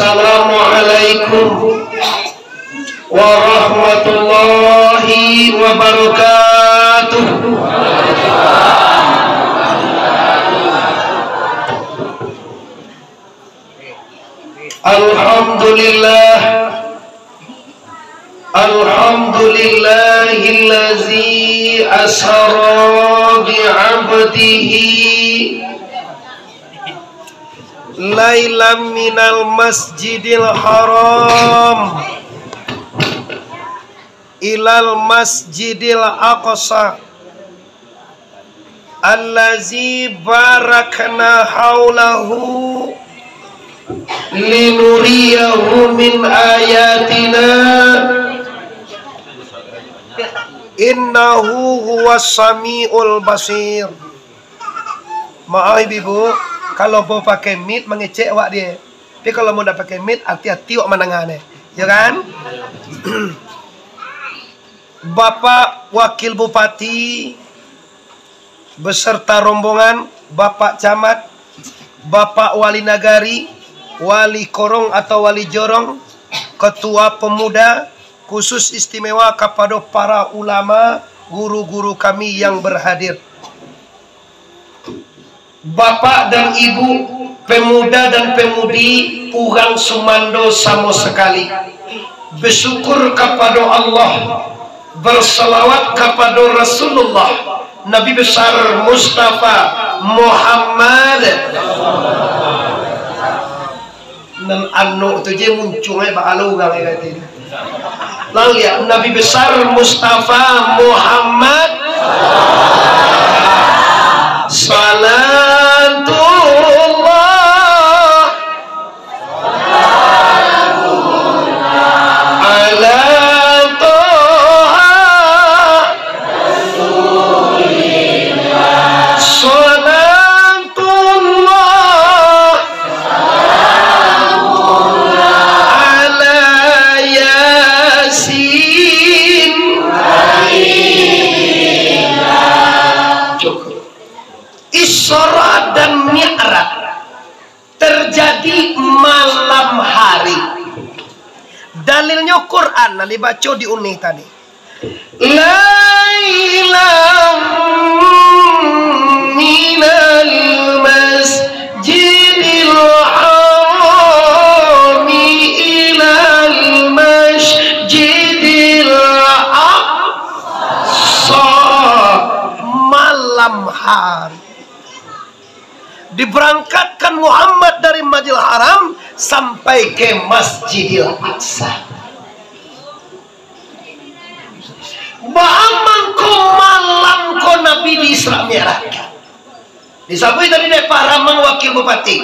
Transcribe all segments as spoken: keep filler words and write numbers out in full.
Assalamualaikum warahmatullahi wabarakatuh. Alhamdulillah. Alhamdulillahillazi asra bi abdihi lailam minal masjidil haram ilal masjidil aqsa allazi barakna haulahu linuriyahu min ayatina innahu huwas samiul basir. Maaf ibu, kalau mau pakai mic mangecek awak dia. Tapi kalau mau ndak pakai mic, hati-hati awak mandanga ne. Ya kan? Bapak Wakil Bupati beserta rombongan, Bapak Camat, Bapak Wali Nagari, Wali Korong atau Wali Jorong, Ketua Pemuda, khusus istimewa kapado para ulama, guru-guru kami yang berhadir. Bapak dan Ibu, pemuda dan pemudi, urang sumando samo sakali. Bersyukur kapado Allah, bersalawat kapado Rasulullah, Nabi Besar Mustafa Muhammad. Nan anok tu je muncuang ai, baa lo urang ai kati. Lang liek, Nabi Besar Mustafa Muhammad. Salatullah ala Toha. Salatullah ala Yasin. Cukup. Isra dan Mi'raj terjadi malam hari. Dalilnyo Quran nan dibaco di unih tadi. Lailam minal masjidil harami ilal masjidil aqsa. Malam hari. Diberangkatkan Muhammad dari Masjidil Haram sampai ke Masjidil Aqsa. Baa mangko malam ko Nabi di Isra Mi'rajkan? Disabuik tadi dek Pak Ramang Wakil Bupati.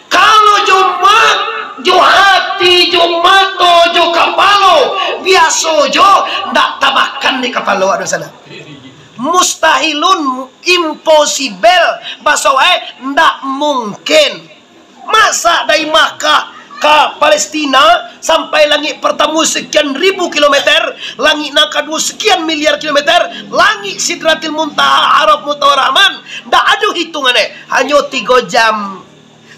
Kalau jo ma-, jo hati, jo mato, jo kapalo, biaso jo, ndak tabakan di kapalo ado sana. Mustahilun, impossible, baso wae, ndak mungkin. Masa dari Makkah ka Palestina sampai langik pertamo sekian ribu kilometer, langik nan kaduo sekian miliar kilometer, langik Sidratil Muntaha, Araf Mutawa Rahman, ndak ado hitungannyo, hanyo tigo jam.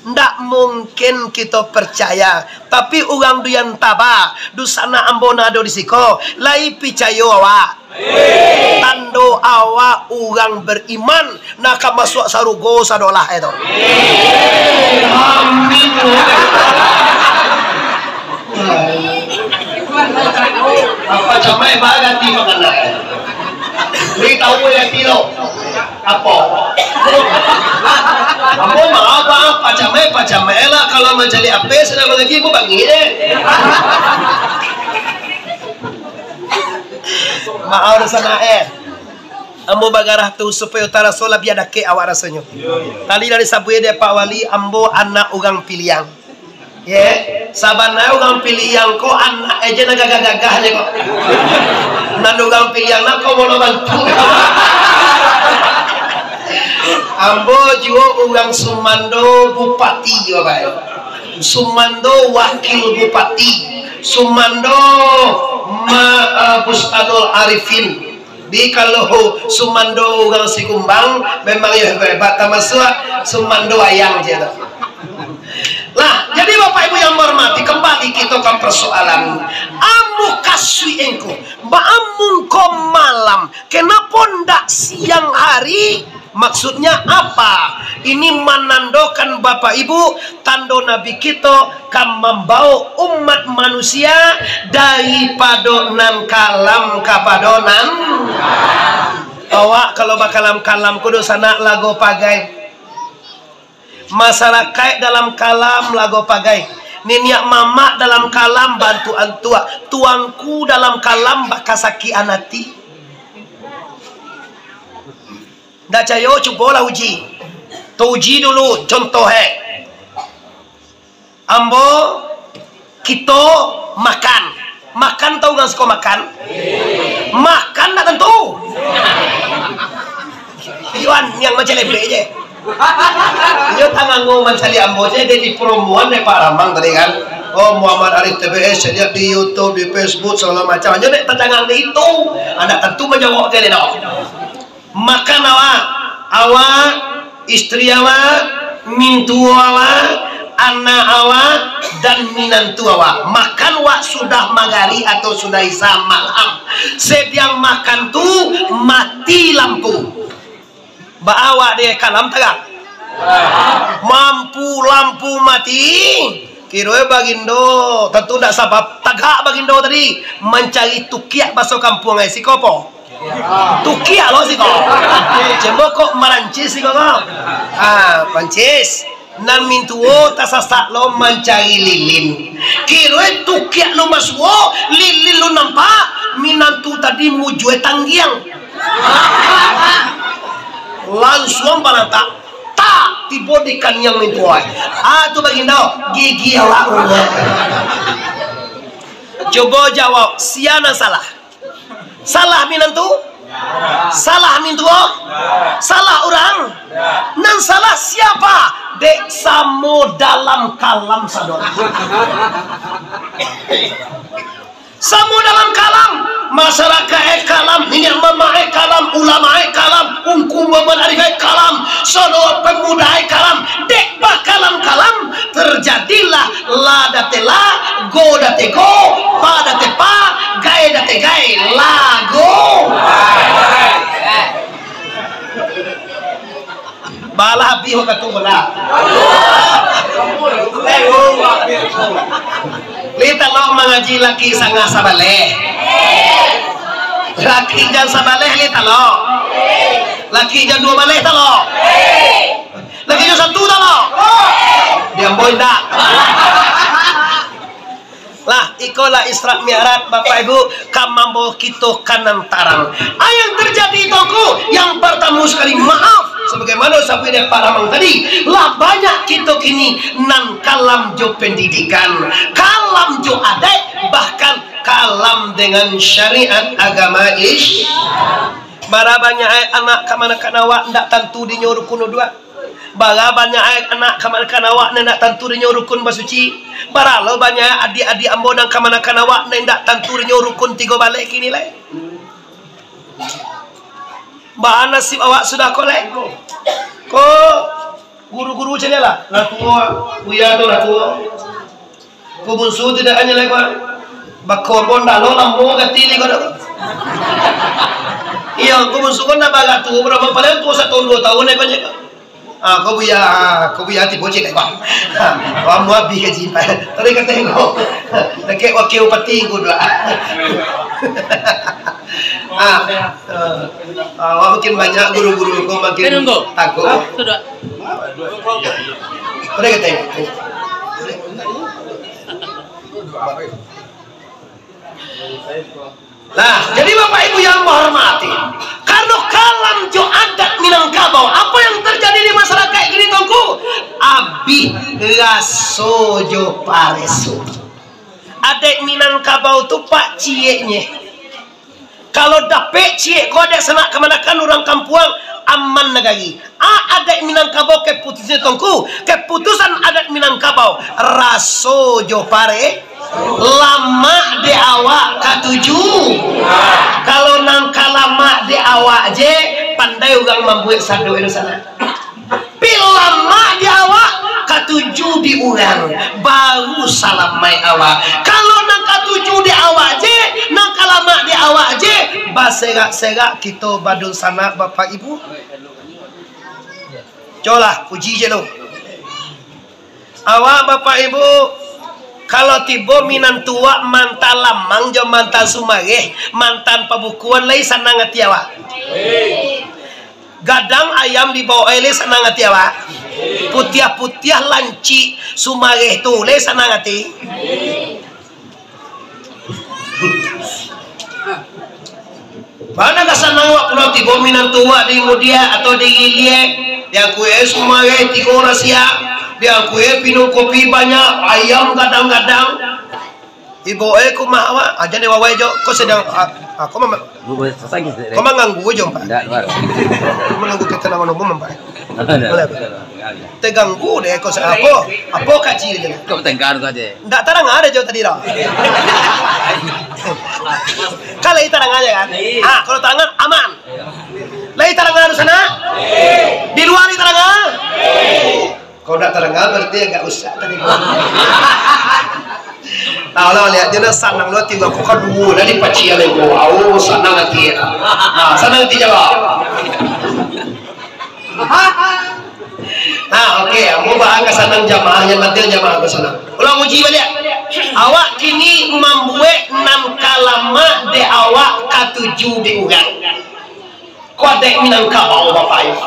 Ndak mungkin kito percaya. Tapi urang Duyan Taba, dusanak ambo nan ado di siko, lai picayo awak. Tando awak urang beriman, nak ka masuak sarugo sadolah itu. Amin. Apa camai bagati makanan? Beri tahu ya, Tilo. Apo? Ambo maaf, maaf, pacamai, pacamai lah. Kalau mancari ape, sadang mangaji, ambo bangih deh. Maaf, dah sana, eh. Ambo bagarah tu supayo taraso labiah dakek awak rasonyo. Tadi dari sabuik dek Pak Wali, ambo anak urang Piliang. Ye, sabananyo urang Piliang ko anak eje nan gagah-gagah je ko. Nan urang Piliang nan ko mono bantu. Ambo juo urang Sumando Bupati, Bapak. Sumando Wakil Bupati. Sumando Ma-, eh, Bustanul Arifin. Di kalau Sumando urang Sikumbang, memang yo hebat-hebat, tamasuak Sumando Ayang je tu. Lah, jadi Bapak Ibu yang hormati, soalan. Amu kasuik engko, baamu ko malam, kenapo ndak siang hari? Maksudnya apa? Ini manandokan, Bapak Ibu, tando Nabi kito ka mambawo umat manusia daripado nan kalam kapado nan. Awak kalau bakalam-kalam, kudu sanak lago pagai. Masarakaik dalam kalam lago pagai. Niniak mamak dalam kalam bantuak-antuak. Tuangku dalam kalam bakasakian ati. Ndak cayo, cubolah uji. To uji dulu, contoh, eh. Ambo, kito makan. Makan, tahu urang siko makan? Makan ndak tantu. Iyo an, nan mancalebek je. Iyo tangango mancaliak ambo je, dek dipromoan dek Pak Ramang tadi kan. Oh, Muhammad Arif T B S, saya lihat di YouTube, di Facebook, segala macam. Nyo dek tacangang di itu, ndak tantu manjawab kali doh. Makan awak, awak, istri awak, mintuo awak, anak awak, dan minantu awak. Makan wak sudah magari atau sudah isya malam. Sadiang makan tu, mati lampu. Baa awak di kalam tagak? Mampu lampu mati, kironyo bagindo, tantu ndak sabab tagak bagindo tadi, mancari tukiak baso kampuang ai, siko po. Tukiak lo siko. Cuma kok marancis siko ko. Ah, pancis. Nan mintuo tasasak lo mancari lilin. Kironyo tukiak lo masuo, lilin lo nampak, minantu tadi mujue tanggiang. Lansuang balantak. Tak, tibo di kaniang mintuo ai. Ah, tu bagindo, gigi awak urang. Cubo jawab, sia nan salah? Salah minantu? Salah mintuo? Salah urang? Nan salah siapa? Dek samo dalam kalam sadonyo. Samo dalam kalam, masarakaik e kalam, niniak mamak e kalam, ulama e kalam, ungku Muhammad Arif e kalam, saudara pemuda e kalam, dek bakalam-kalam, terjadilah la date la, go date go, pa date pa, gae date gae, lago. Balah abih wakatu bola. Li talok mangaji laki sanga sabaleh. Laki jan sabaleh li talok. Laki jan duo baleh talok. Laki jan satu talok. Diambo indak. Lah, ikolah Isra Mi'raj, Bapak Ibu, ka mambawa kito ka nan tarang. Ah, yang terjadi, Tuanku, yang partamo sakali, maaf, sabagaimano sabuik dek Pak Ramang tadi, lah banyak kito kini nan kalam jo pendidikan, kalam jo adaik, bahkan kalam dengan syariat agama Is-, bara banyak ai anak kamanakan awak ndak tantu dinyo rukun uduak. Bara banyak ai anak kamanakan awak nan indak tantu dinyo rukun basuci. Bara lo banyak ai adiak-adiak ambo nan kamanakan awak nan indak tantu dinyo rukun tigo baleh kini lai. Baa nasib awak sudah ko lai? Ko guru-guru caliak lah. Lah tuo, buya tu lah tuo. Ko bunsu tu dak anyo lai ko. Bako ambo ndak lo lamo gati ni ko dak. Iyo, ko bunsu ko ndak bagatu, berapa paling tuo satahun duo tahun lai ko nyo. Ah, ko buya, ah, ko buya tibo cek lai ko. Ah, ambo abih gaji. Tadi ka tengok. Dakek wakil bupati ko dak. Ah, ah, ah, makin banyak guru-guru ko makin Tunggu. Takut. Sudah. Tadi ka tengok. Nah, jadi Bapak Ibu yang ambo hormati, karano kalam jo adat Minangkabau, apa yang terjadi di masyarakat kini, Tuanku? Abih raso jo pareso. Adaik Minangkabau tu, Pak, cieknye. Kalau dapek ciek ko adaik sanak kamanakan urang kampuang, aman nagari. A, adaik Minangkabau keputusan, Tuanku, keputusan adat Minangkabau, raso jo pare, lamak dek awak katuju. Kalau nan ka lamak dek awak je, pandai urang mambuek sado itu sanak. Pi lamak di awak, katuju di urang, baru salamaik awak. Kalau Di awak je, nan ka lamak di awak je, baserak-serak kito badunsanak, Bapak Ibu. Colah, uji je lo. Awak, Bapak Ibu, kalau tibo minantu awak mantan Lamang jo mantan Sumareh, mantan pabukuan, lai sanang ati awak? Gadang ayam dibawok, lai sanang ati awak? Putiah-putiah lancik Sumareh tu, lai sanang ati? Bana ka sanang awak pulo tibo minantu awak di Mudiak atau di Ilie, diangkuik Sumareh tigo rasiak, diangkuik pinun kopi banyak, ayam gadang-gadang. Ibo eh, ka rumah awak, aja ni wawai jo, ko sadang, ah, ah, ko mama-, ko mangganggu jo, Pak. Ndak, Pak. Ko mangganggu ketenangan umum, Pak. Ndak, ndak. Boleh, Pak. Ndak, ndak. Taganggu deh, ko sa-, apo? Apo kaji je? Kok batangka tu aja? Ndak tadanga deh jo tadi lah. Kan lai tadanga je kan? Ah, kalau tadanga aman. Lai tadanga di sana? Di lua lai tadanga? Kalau ndak tadanga, berarti agak rusak tadi. Nah, lah, lihat je lah, sanang lo tigo ko kaduo lah dipacik alai ko. Au, sanang ati. Nah, sanang ati jawab. Nah, oke, ambo baa ka sanang jamaah, nan pantiang jamaah ka sanang. Ulang uji baliak. Awak kini mambuek nan ka lamak dek awak katuju dek urang. Ko adaik Minangkabau, Bapak Ibu.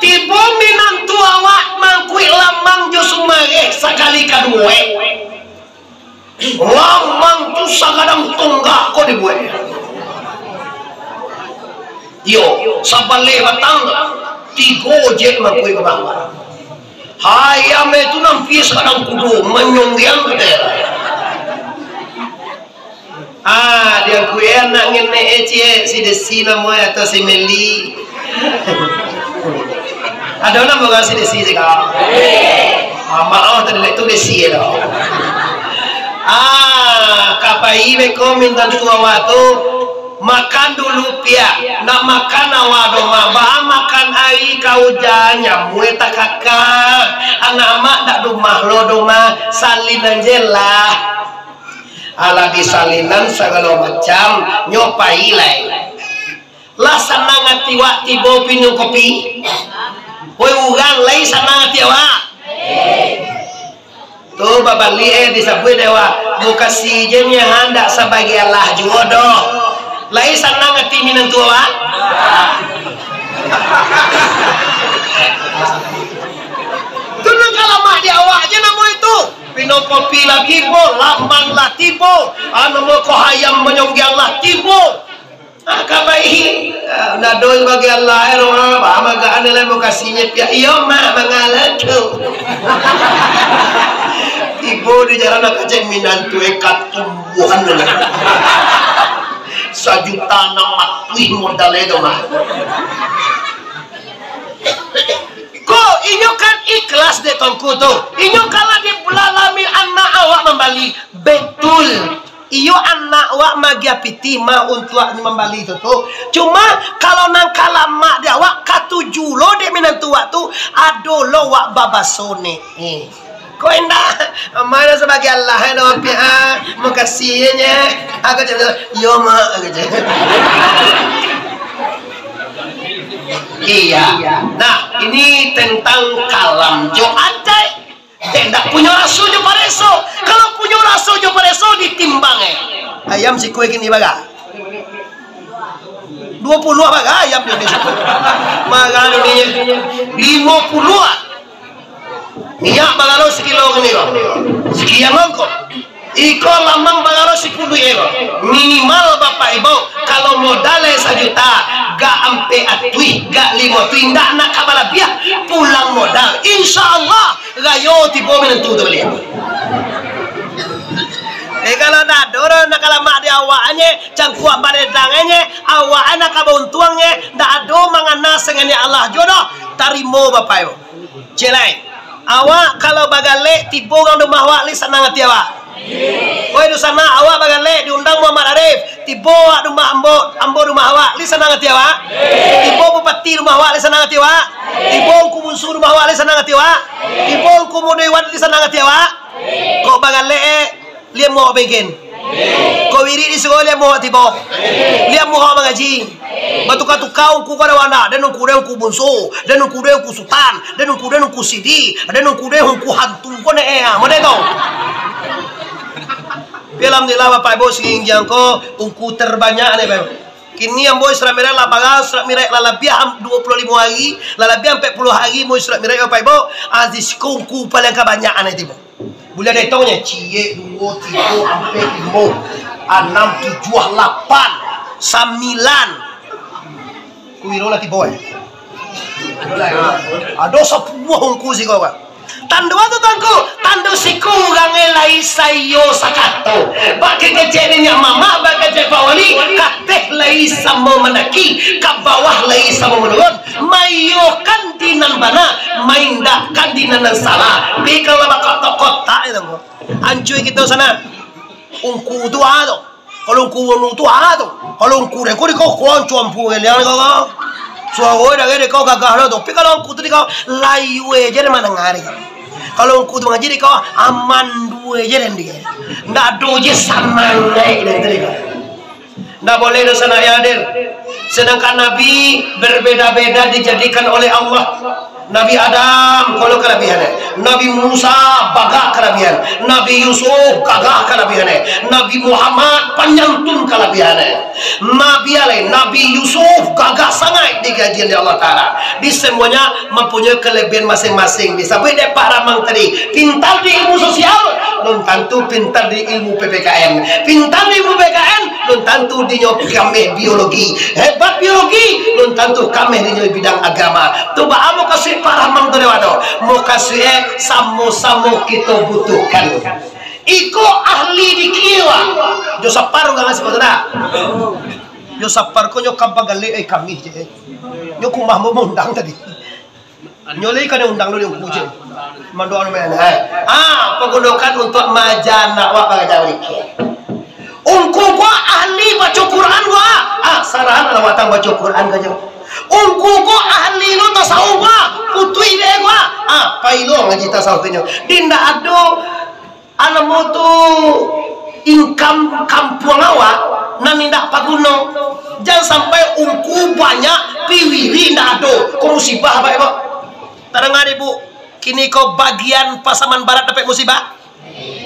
Tibo minantu awak mangkuik Lamang jo Sumareh sakali kaduo. Lamang tu sagadang tonggak ko dibuek. Iyo, sabaleh batang, tigo jek mangkuik ka bawah. Ayam itu nan pi sagadang kudo, manyonggiang kuteh. Ah, diangkuik anak ngenek e, ciek, si Desi namo e, atau si Meli. Ado namo urang si Desi se, Kak? Ah, maoh tadi, tu Desi e doh. Ah, ka pai beko minantu awak tu, makan dulu piak. Nak makan awak doh mah, baa makan ari ka ujan, nyamua takakak. Anak amak dak dumah lo doh mah, salinan je lah. Alah disalinan sagalo macam, nyo pai lai. Lah sanang ati wak tibo pinun kopi? Woi urang, lai sanang ati awak? Tu babaliak e, disabuik dek awak, mukasuik je nyo, handak sabagai alah juo doh. Lai sanang ati minantu awak? Tu nan ka lamak di awak je namo itu. Pinun kopi lah tibo, Lamang lah tibo, anu, mako ayam manyonggiang lah tibo. Ah, ka pai, ah, ndak ado bagian lain, ah, bah, magaan lai mukasuiknyo piak. Iyo, Mak, mangala tu. Tibo di jalan, nak kacau minantu e katumbuahan tu lah. Sajuta anak matuih modal e tu, Mak. Ko, inyo kan ikhlas dek Tuanku tu. Inyo kan lah dilalami anak awak mambali. Betul. Iyo, anak awak maagiah pitih mah untuak mambali tu, tu. Cuma, kalau nan ka lamak di awak, katuju lo dek minantu awak tu, ado lo wak babaso ne. Eh. Ko indak, amak lah sabagai alah, eh, doh, piak, ah, mukasuiknyo. Aku cakap, "Iyo, Mak," aku cakap. Iya. Nah, ini tentang kalam jo adaik. Dek ndak punyo raso jo pareso. Kalau punyo raso jo pareso, ditimbang, eh. Ayam sikua kini bara? Duo puluah bara ayam di Indonesia. Bara dunia. Limo puluah. Minyak bagalo sakilo kini ko. Sakian mangko. Iko Lamang bagalo sapuluah ribu. Minimal, Bapak Ibu, kalau modal e sajuta, gak ampek atuih, gak limo atuih, indak nak ka balabiah, pulang modal. Insya Allah, rayo tibo minantu tu baliak. Eh, kalau ndak ado doh nak ka lamak di awaknyo, cangkuak baledang e, awak e nak ka bauntuang e, ndak ado mangana sangenek Allah juo doh. Tarimo, Bapak Ibu. Ciek lai. Awak kalau bagalek, tibo urang di rumah awak, lai sanang ati awak? Woi, dunsanak, awak bagalek, diundang Muhammad Arif, tibo awak di rumah ambo, ambo di rumah awak, lai sanang ati awak? Tibo bupati di rumah awak, lai sanang ati awak? Tibo Ungku Bunsu di rumah awak, lai sanang ati awak? Tibo Ungku Mudo Iwan, lai sanang ati awak? Kok bagalek, eh, lai amuah awak bengken? Ko wirid di surau, liak muha tibo. Liak muha mangaji. Batuka-tuka ungku ko ado wanak, den ungku den ungku bunsu, den ungku den ungku sutan, den ungku den ungku sidi, den ungku den ungku hantu ko ne, eh, ah, model tu. Tapi alhamdulillah, Bapak Ibu, singgiang ko ungku terbanyak ne, Bapak Ibu. Kini ambo Isra Mi'raj lah barang, Isra Mi'raj lah labiah am-, dua puluh limo hari, lah labiah ampek puluah hari ambo Isra Mi'raj, Bapak Ibu, ah, di siko ungku paling kabanyak ne tibo. Buliah dietong nyo, ciek, duo, tigo, ampek, limo, anam, tujuah, lapan, sambilan. Kuwiro lah tibo, eh. Ado sapuluah ungku siko, kan. Tando tu, Tuanku, tando siko urang lai saiyo sakato. Bak kecek niniak mamak, bak kecek Pak Wali, kateh lai samo mandaki, ka bawah lai samo manurun. Maiyokan di nan bana, maindakkan di nan, nan salah. Tapi kalau bakotak-kotak itu, Tuanku, ancua kito sanak. Ungku tu, ah, tu. Kalau ungku anu tu, ah, tu. Kalau ungku den ko di kau, kau ancua ampu geliang di kau, kau. Suaro dari di kau gagah lo tu. Tapi kalau ungku tu di kau, layua je den mandanga di kau. Kalau ungku tu mangaji di kau, aman dua je den di kau. Ndak ado je samangaik den tu di kau. Ndak boleh doh sanak yang hadir. Sedangkan Nabi berbeda-beda dijadikan oleh Allah. Nabi Adam, kalau kalabihan, eh. Nabi Musa, bagak kalabihan. Nabi Yusuf, gagah kalabihan, eh. Nabi Muhammad, panyantun kalabihan, eh. Nabi alai, Nabi Yusuf, gagah sangaik dikaji dek Allah Ta'ala. Di semuanya mempunyai kalabihan masing-masing. Disabuik dek Pak Ramang tadi, pintar di ilmu sosial, belum tantu pintar di ilmu P P K N. Pintar di ilmu P P K N, belum tantu dinyo kameh biologi. Hebat biologi, belum tantu kameh dinyo bidang agama. Tu baa mukasuik Pak Ramang tu lewat tu? Mukasuik samo-samo kito butuhkan. Iko ahli di kiwa. Jo Sapar urang asli tu dah. Jo Sapar ko nyo ka bagalek, eh, kami je. Nyo kumah mau mundang tadi. Nyo lai ka diundang lu di ungku je. Mandoa lu main, eh. Ah, pagunokan untuak maaja anak awak baraja barikir. Ungku ko ahli baco Quran ko, ah. Ah, sarahan anak watang baco Quran ka jo. Ungku ko ahli lo tasawuf ko, ah. Putuih dek ko, ah. Ah, pai lo ngaji tasawuf ka jo. Di ndak ado Alamo tu income kampuang awak nan indak paguno. Jan sampai ungku banyak, pi wirid indak ado. Ko musibah, Bapak Ibu. Tadanga dek Ibu, kini ko bagian Pasaman Barat dapek musibah?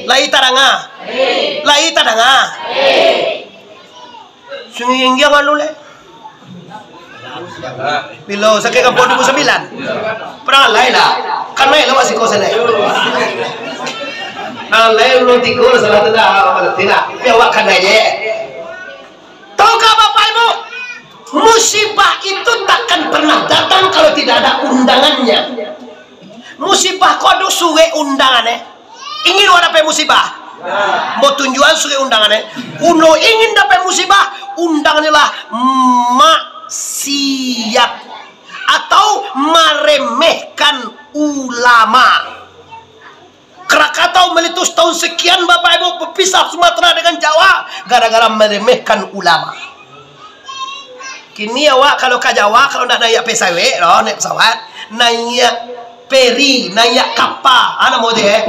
Lai tadanga? Lai tadanga? Sungai Inggiang anu lai. Bilo sakik kampuang duo puluah sambilan. Pernah lai lah. Kan lai lah masih kosan lai. Nah, lai ulun tigo lah salah tu dah. Berarti lah. Tapi awak kan lai je. Tahukah Bapak Ibu? Musibah itu takkan pernah datang kalau tidak ada undangannya. Musibah ko ado surek undangan, eh. Ingin awak dapek musibah? Mo tunjuakan surek undangan, eh. Uno ingin dapek musibah, undangan ni lah maksiat atau maremehkan ulama. Krakatau meletus tahun sekian, Bapak Ibu, berpisah Sumatera dengan Jawa gara-gara meremehkan ulama. Kini awak kalau ka Jawa, kalau ndak naiak pesawek doh, naiak pesawat, naiak peri, naiak kapa, ah, namo tu, eh?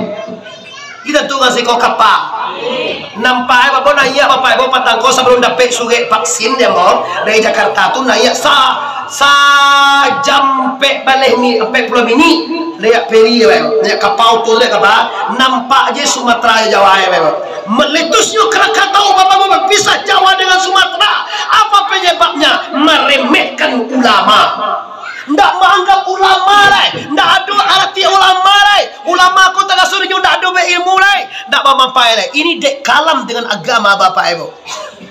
Kito tu ngasih ko kapa. Nampak, eh, Bapak, naiak, Bapak Ibu, patang ko sabalum dapek surek vaksin dia, mo, dari Jakarta tu naiak sa-, sajam ampek baleh mi-, ampek puluah minik. Naiak peri, Bapak Ibu. Naiak kapal tu, naiak kapal. Nampak je Sumatera, Jawa, Bapak Ibu. Meletusnyo Krakatau, Bapak Ibu, berpisah Jawa dengan Sumatera. Apa penyebabnya? Meremehkan ulama. Ndak maanggap ulama lai. Ndak ado arati ulama lai. Ulama ko tagaso dinyo ndak ado beilmu lai. Ndak bamampai lai. Ini dek kalam dengan agama, Bapak Ibu.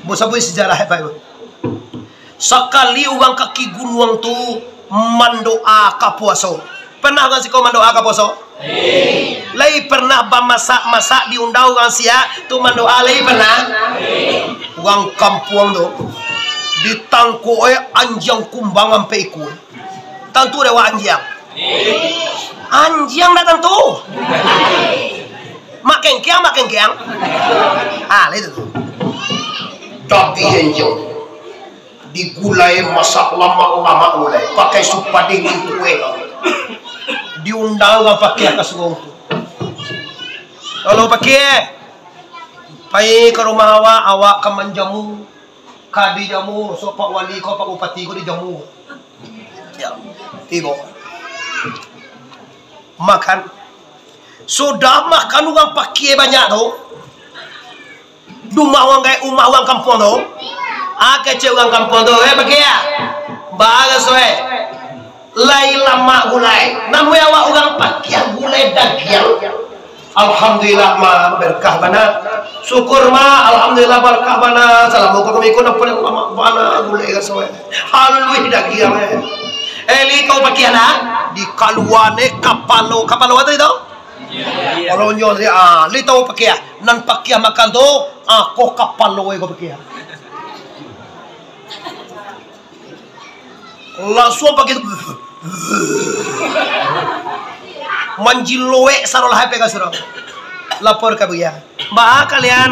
Mau sabuik sejarah, Bapak Ibu. Sakali urang kaki gunuang tu mandoa ka puaso. Pernah urang siko mandoa ka puaso? Lai pernah bamasak-masak diundang urang siak tu mandoa, lai pernah? Urang kampuang tu ditangkok, eh, anjiang kumbang ampek ikua. Tantu dek awak anjiang? Anjiang ndak tantu. Mak kengkeang, mak kengkeang. Ah, lah itu tu. Tapi anjiang digulai masak lamak-lamak gulai, pakai sup padeh, mintu, eh. Diundang urang pakiah ka surau tu. Lalu pakiah, Pai ka rumah awak, awak ka manjamu. Ka dijamu, so Pak Wali ko, Pak Bupati ko dijamu. Ya, tibo. Makan. Sudah makan urang pakia banyak tu. Di rumah urang gaek, rumah urang kampuang tu. Ah, kecek urang kampuang tu, "Eh, pakia. Baraso, eh?" Lai lamak gulai. Namuah awak urang pakia gulai dagiang. Alhamdulillah, ma, berkah bana. Syukur, ma, alhamdulillah, berkah bana. Salamo ko kami ko nampak lamak bana gulai raso, eh. Haluih dagiang, eh. Eh, li tau pakia, nah? Di kaluan, eh, kapalo, kapalo apo tu? Kalau nyo, ah, li tau pakia. Nan pakia makan tu, ah, ko kapalo, eh, ko pakia. Langsuang pakai tu. Manjiloek sarolah P K surang. Lapor ka buya. "Baa kalian?"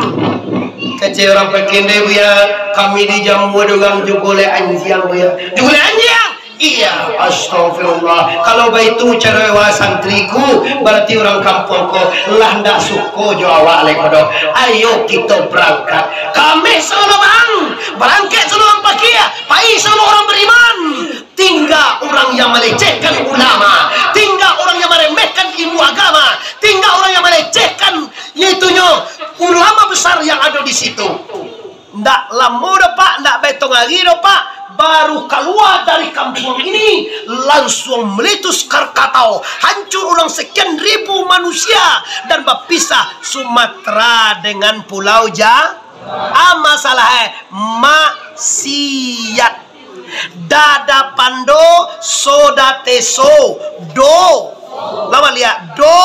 Kecek urang pakende, "Buya, kami dijamu dek urang jugo lek anjiang, Buya." "Jugo lek anjiang?" "Iya." "Astagfirullah. Kalau baitu caro awak santriku, barati urang kampuang ko lah ndak suko jo awak lai ko doh. Ayo kito barangkat." Kami suruh bang, barangkat suruh urang pakia. Pai saluruh urang bariman. Tingga urang yang malecehkan ulama, tingga urang yang maremehkan ilmu agama, tingga urang yang malecehkan, yaitunyo ulama besar yang ado di situ. Ndak lamo doh, Pak, ndak baetong ari doh, Pak, baru kalua dari kampuang ini, lansuang meletus Krakatau, hancur urang sekian ribu manusia, dan bapisah Sumatera dengan Pulau Ja-, ah, masalah, eh, maksiat. Dada pando, soda teso, do. Lawan liak, do.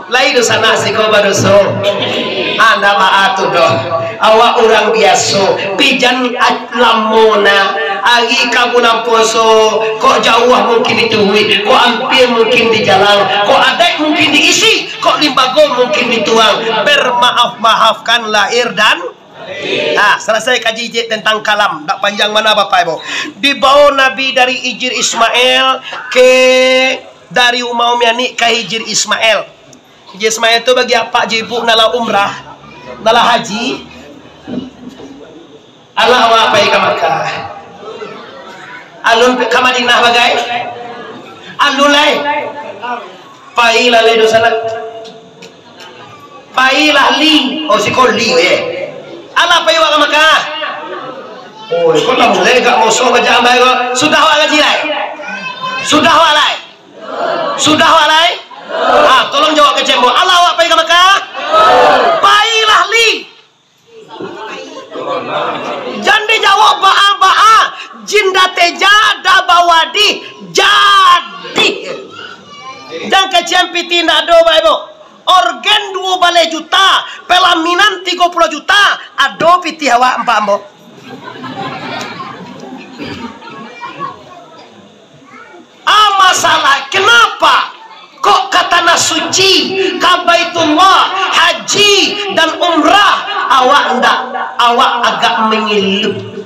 Lai dosanak siko badoso. Anda baa tu doh. Awak urang biaso, pijan a-, lamo na. Ari ka bulan puaso, kok jauah mungkin dituruik, kok ampia mungkin dijalang, kok adaik mungkin diisi, kok limbago mungkin dituang. Bermaaf-maafkan lahir dan Ah, salasai kaji cek tentang kalam, dak panjang bana Bapak Ibu. Dibao Nabi dari Hijir Ismail ke, dari umah Umi Anik ka Hijir Ismail. Hijir Ismail tu bagi apak jo ibuk nan lah umrah, nan lah haji. Alah awak pai ka Makkah. Alun ka Madinah bagai. Alun lai. Pai lah lai dosanak. Pailah li. Oh, siko li, eh. Alah pai awak ka Makkah. Oh, iko lah mulai gak moso bajalan bae ko. Sudah awak kaji lai? Sudah awak lai? Sudah awak lai? Ah, tolong jawab ka cembok. Alah awak pai ka Makkah? Pailah li. Jan dijawab baa-baa, jin dateja da bawadih, jadi. Jan kecek pitih ndak ado, Bapak Ibu. Orgen duo baleh juta, pelaminan tigo puluah juta, ado pitih awak ampek ambo. Ah, masalah, kenapa kok ka tanah suci, ka Baitullah, haji dan umrah, awak ndak, awak agak mengeluh.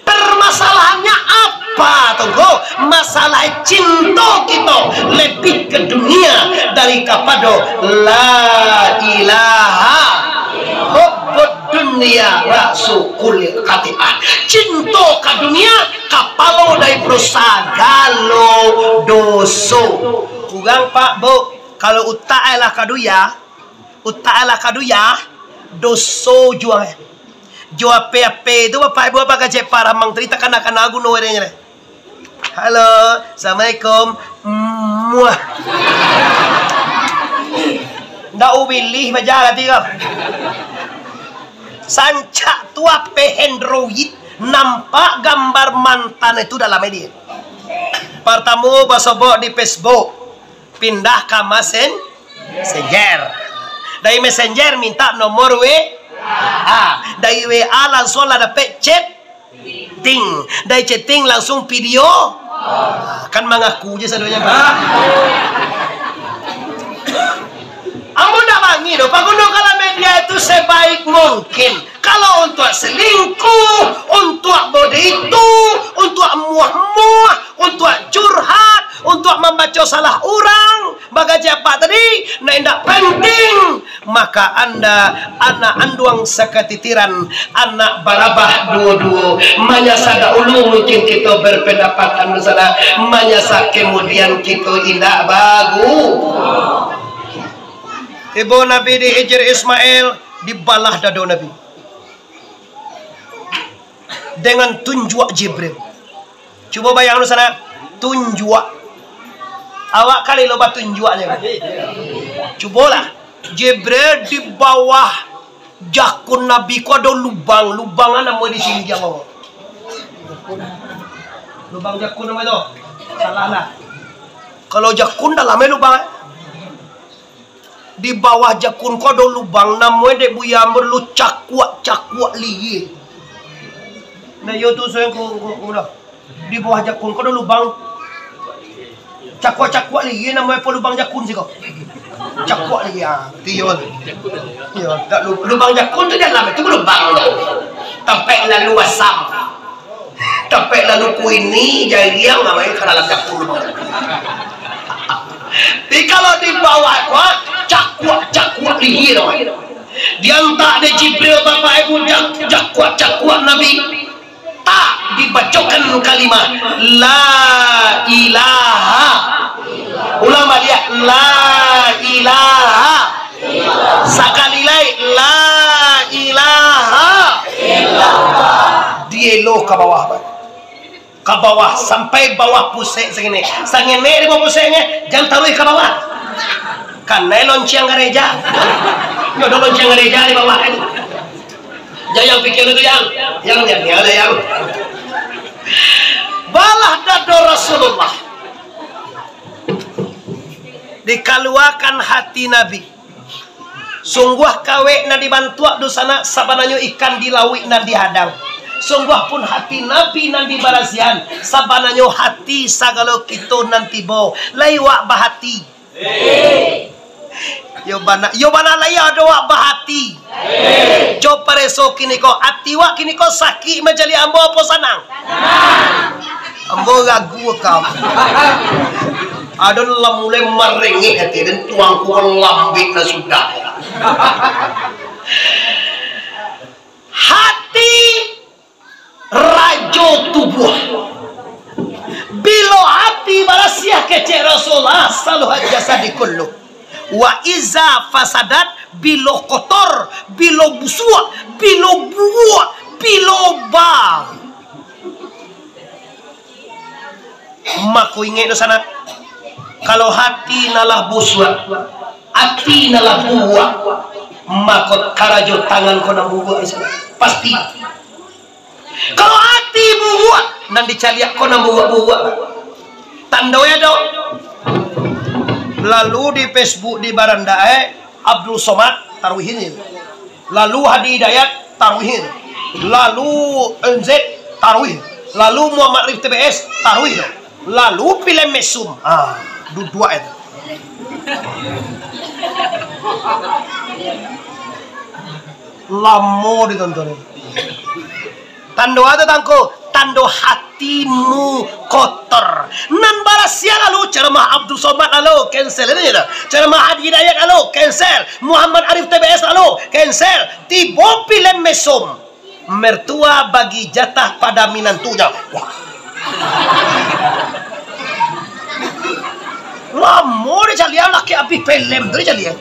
Permasalahannya apa, Tonggo? Masalah cinto kito lebih ke dunia dari kapado la ilaha, hubbud dunia ra'su kulli khati'ah. Cinto ka dunia kapalo daripado sagalo doso. Urang, Pak, Bu, kalau utak ai lah ka dunia, utak ai lah ka dunia, doso juo ai. Jo P H P tu, Bapak Ibu, apak kecek Pak Ramang tadi, takana-kana guno dek inyo. Halo, assalamualaikum. Muah. Ndak ubilih baja hati ko. Sancak tu H P Android, nampak gambar mantan itu dalam dia. Partamo basobok di Facebook, pindah ka Messen-, Messenger. Dari Messenger minta nomor W A. Dari W A langsuang lah dapek chat- ting. Dari chatting langsuang video. Kan mangaku je sadonyo, Pak. Ambo ndak bangih doh, pagunokanlah media itu sebaik mungkin. Kalau untuak selingkuh, untuak bodi itu, untuak muah-muah, untuak curhat, Untuak mambaco salah urang, bagaji apak tadi, nak indak penting, maka anda anak anduang sakatitiran, anak barabah duo-duo. Manyasa dahulu mungkin kito berpendapat anu salah, manyasa kemudian kito indak bagus. Tibo Nabi di Hijir Ismail, dibalah dado Nabi dengan tunjuak Jibril. Cubo bayang dulu sanak, tunjuak. Awak kali lo batunjuak je. Cubolah, Jibril di bawah jakun Nabi ko ado lubang, lubang namo di sini dia bawa. Lubang jakun namo itu? Salah lah. Kalau jakun dalam lubang, eh. Di bawah jakun ko ado lubang, namonyo dek Buya Ambo dulu cakuak-cakuak lihia. Nah, iyo tu, suai ko, ko, ko dah. Di bawah jakun ko ado lubang. Cakuak-cakuak lihia namonyo, apo lubang jakun siko? Cakuak lihia, ah, tu iyo. Iyo, tak lu-, lubang jakun tu dalam tu lubang tu. Tampek lalu asam. Tapek lalu kuini, jariang, namonyo ka dalam jakun. Tapi kalau di bawah ko, cakuak-cakuak lihia. Diantak dek Jibril, Bapak Ibu, jak-, cakuak-cakuak Nabi. Tak dibacokan kalimah La ilaha. Ulang baliak, La ilaha. Sakali lai, La ilaha illallah. Dielo ka bawah, Pak. Ka bawah, sampai bawah pusek sangenek. Sangenek di bawah puseknyo, jan taruih ka bawah. Kanai lonceng gareja. Nyo ado lonceng gareja di bawah kan. Jan yang pikir itu, yang, yang, yang, yang, yang. Balah dado Rasulullah. Dikaluakan hati Nabi. Sungguah kawek nan dibantuak dunsanak, sabananyo ikan di lauik nan dihadang. Sungguah pun hati Nabi nan dibarasiahan, sabananyo hati sagalo kito nan tibo. Lai wak bahati. Yo bana, yo bana lai ado wak bahati. Co pareso kiniko, ati wak kiniko sakik mancaliak ambo apo sanang? Ambo ragu ka. Ado lah mulai marengeh ati, dan tuangku lambik lah sudah. Hati rajo tubuah. Bilo hati barasiah kecek Rasulullah, saluhat jasadi kullu. Wa iza fasadat, bilo kotor, bilo busuak, bilo buruak, bilo ba. Mako ingek tu sanak, kalau hati nan lah busuak, ati nan lah buruak, mako karajo tangan ko nan buruak di sanak. Pasti. Kalau ati buruak, nan dicaliak ko nan buruak-buruak. Tando e ado. Lalu di Facebook di baranda e, Abdul Somad, taruihin. Lalu Hadi Hidayat, taruihin. Lalu N Z, taruih. Lalu Muhammad Arif T B S, taruih. Lalu Pilem Mesum. Ah, duduak itu. Lamo ditonton. Tando apo tu, Tangku? Tando hatimu kotor. Nan barasiah lalu, ceramah Abdul Somad lalu, cancel itu je dah. Ceramah Hadi Hidayat lalu, cancel. Muhammad Arif T B S lalu, cancel. Tibo Pilem Mesum. Mertua bagi jatah pada minantunya. Wah. Lamo dicaliak, laki abih pilem tu dicaliak.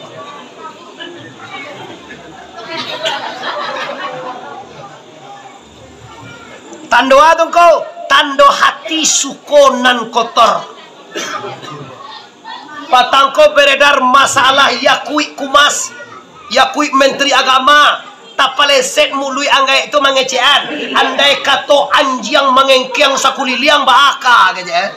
Tando apo tu, Ngku? Tando hati suko nan kotor. Patang ko beredar masalah Yakuik Kumas, Yakuik Menteri Agama, tapaleset muluik anggaik tu mangecekan. Andai kato anjiang mangengkeng sakuliliang, baaka, kecek, eh.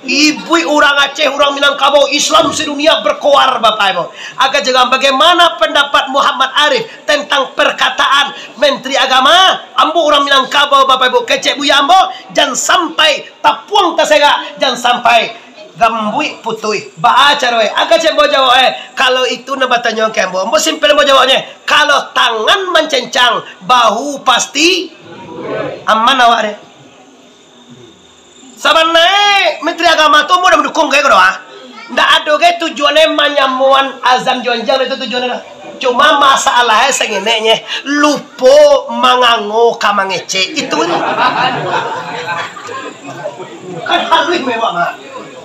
Ibuik urang Aceh, urang Minangkabau, Islam sedunia berkoar, Bapak Ibu. Agak jegang, bagaimana pendapat Muhammad Arif tentang perkataan Menteri Agama? Ambo urang Minangkabau, Bapak Ibu, kecek buya ambo, jan sampai tapuang taserak, jan sampai gambuik putuih. Baa caro e? Angku cek ambo jawab e, kalau itu nan batanyo ka ambo, ambo simpel ambo jawabnyo. Kalau tangan mancencang, bahu pasti aman awak deh. Sabananyo Menteri Agama tu ambo dak mandukuang gai ko doh, ah. Ndak ado gai tujuannyo manyamoan azan jo anjiang, itu tujuannyo doh. Cuma masalahnyo sangeneknyo, lupo mangango ka mangecek. Itu kan. Kan haluih memang, ah.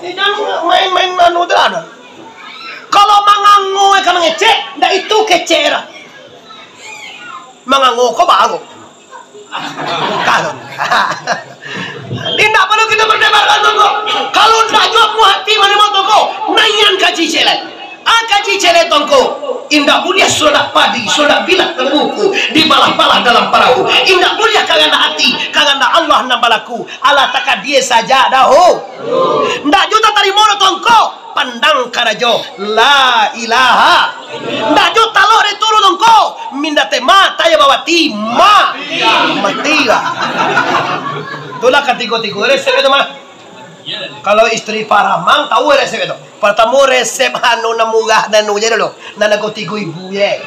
Eh, jangan main-main anu tu lah, doh. Kalau mangango ka mangecek, ndak itu kecek doh. Mangango ko baru. Kalau indak paralu kito berdebat dengan Tuangku. Kalau indak juo puas ati manarimo Tuangku, naian kaji ciek lai. Ah, kaji ciek lai Tuangku. Indak buliah sudah padi, sudah bilah tambuku, dibalah-balah dalam parahu. Indak buliah kahandak ati, kahandak Allah nan balaku. Alah takadia sajak dahulu. Indak juo tatarimo doh Tuangku. Pandang karajo, la ilaha. Ndak jo talok dek turu tongko, minda tema, taya bawati, ma-, mati lah. Itulah katigo-tigo resep itu mah. Kalau istri Pak Ramang, tahu resep itu. Pertama resep anu nan murah, nan anu je dulu. Nan harga tigo ribu je.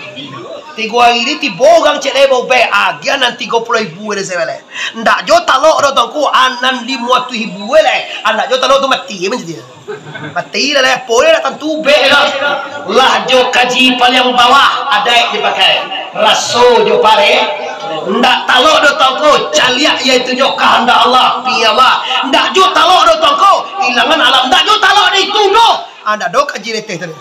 Tigo hari ni tibo urang cek lai bau bek, agiah nan tigo puluah ribu resep lai. Ndak jo talok doh tongko, anan limo ratuih ribu lai. Ndak jo talok tu mati je manjadi. Mati lah, lah, apo lah, tantu bek lah. Lah jo kaji paliang bawah, adaik dipakai. Raso jo pare, ndak talok doh tongko, caliak yaitu nyo kahandak Allah, pi Allah. Ndak jo talok doh tongko, ilangan alam, ndak jo talok di itu doh. Ah, ndak doh kaji leteh tadi.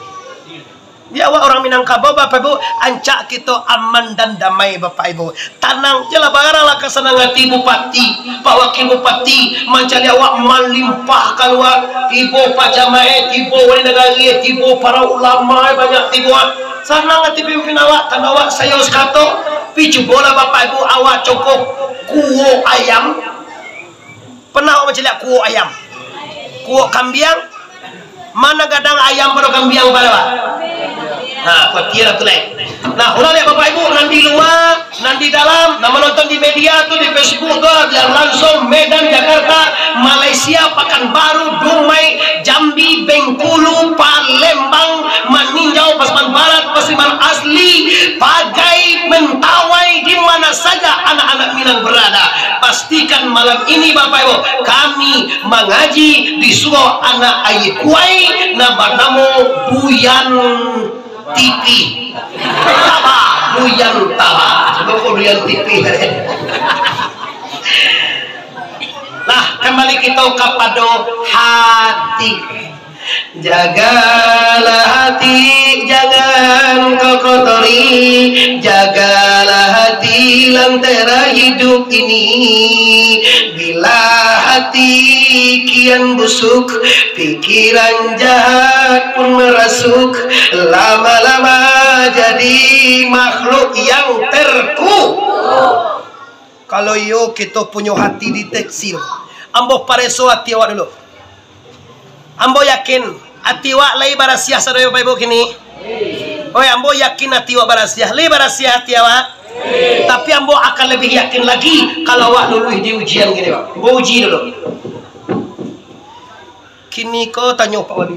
Di awak urang Minangkabau, Bapak Ibu, ancak kito aman dan damai, Bapak Ibu. Tanang je lah, baranglah ka sanang ati Bupati, Pak Wakil Bupati, mancaliak awak malimpah kalua. Tibo Pak Jamaik, tibo wali nagari, tibo para ulama, banyak tibo. Sanang ati pimpin awak, tando awak sayo sakato. Pi cubolah Bapak Ibu awak cokok kuo ayam. Pernah awak mancaliak kuo ayam? Kuo kambiang? Mana gadang ayam pado kambiang pado, Pak? Ha, kuatia lah tu lai. Nah, urang liek Bapak Ibu, nan di lua, nan di dalam, nan manonton di media tu, di Facebook tu, siaran langsung Medan, Jakarta, Malaysia, Pakanbaru, Dumai, Jambi, Bengkulu, Palembang, Maninjau, Pasaman Barat, Pasaman Asli, Pagai, Mentawai, di mana saja anak-anak Minang berada. Pastikan malam ini, Bapak Ibu, kami mangaji di surau anak Aia Kuai, nan banamo Buyan Tipi. Taba, Buyan Taba. Cubo ko Buyan Tipi. Nah, kambali kito kapado hati. Jagalah hati, jangan kau kotori. Jagalah hati, lentera hidup ini. Bila hati kian busuk, pikiran jahat pun merasuk, lama-lama jadi makhluk yang terkutuk. Kalau iyo, kito punyo hati deteksi. Ambo pareso hati awak dulu. Ambo yakin, ati awak lai barasiah sadonyo, Bapak Ibu, kini? Oi, ambo yakin ati awak barasiah. Lai barasiah ati awak? Tapi ambo akan labiah yakin lagi, kalau awak luluih di ujian kini, Pak. Ambo uji dulu. Kini ko tanyo Pak Wali.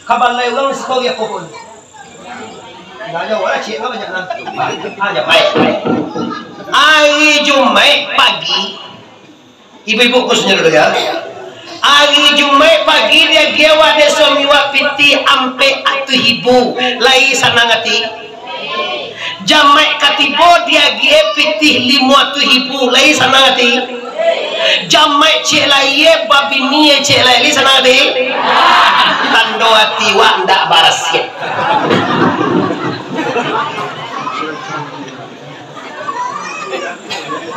Kabalai urang di siko apo pun. Nah, jawab lah, cik, banyak lah. Ah, jawab. Hari Jumaik pagi, Ibu-ibu khususnyo dulu, ya. Hari Jumaik pagi diagiah awak dek suami awak pitih ampek ratuih ribu, lai sanang ati? Jamaik katibo diagiah pitih limo ratuih ribu, lai sanang ati? Jamaik ciek lai, babini ciek lai, lai sanang ati? Tando ati awak ndak barasiah.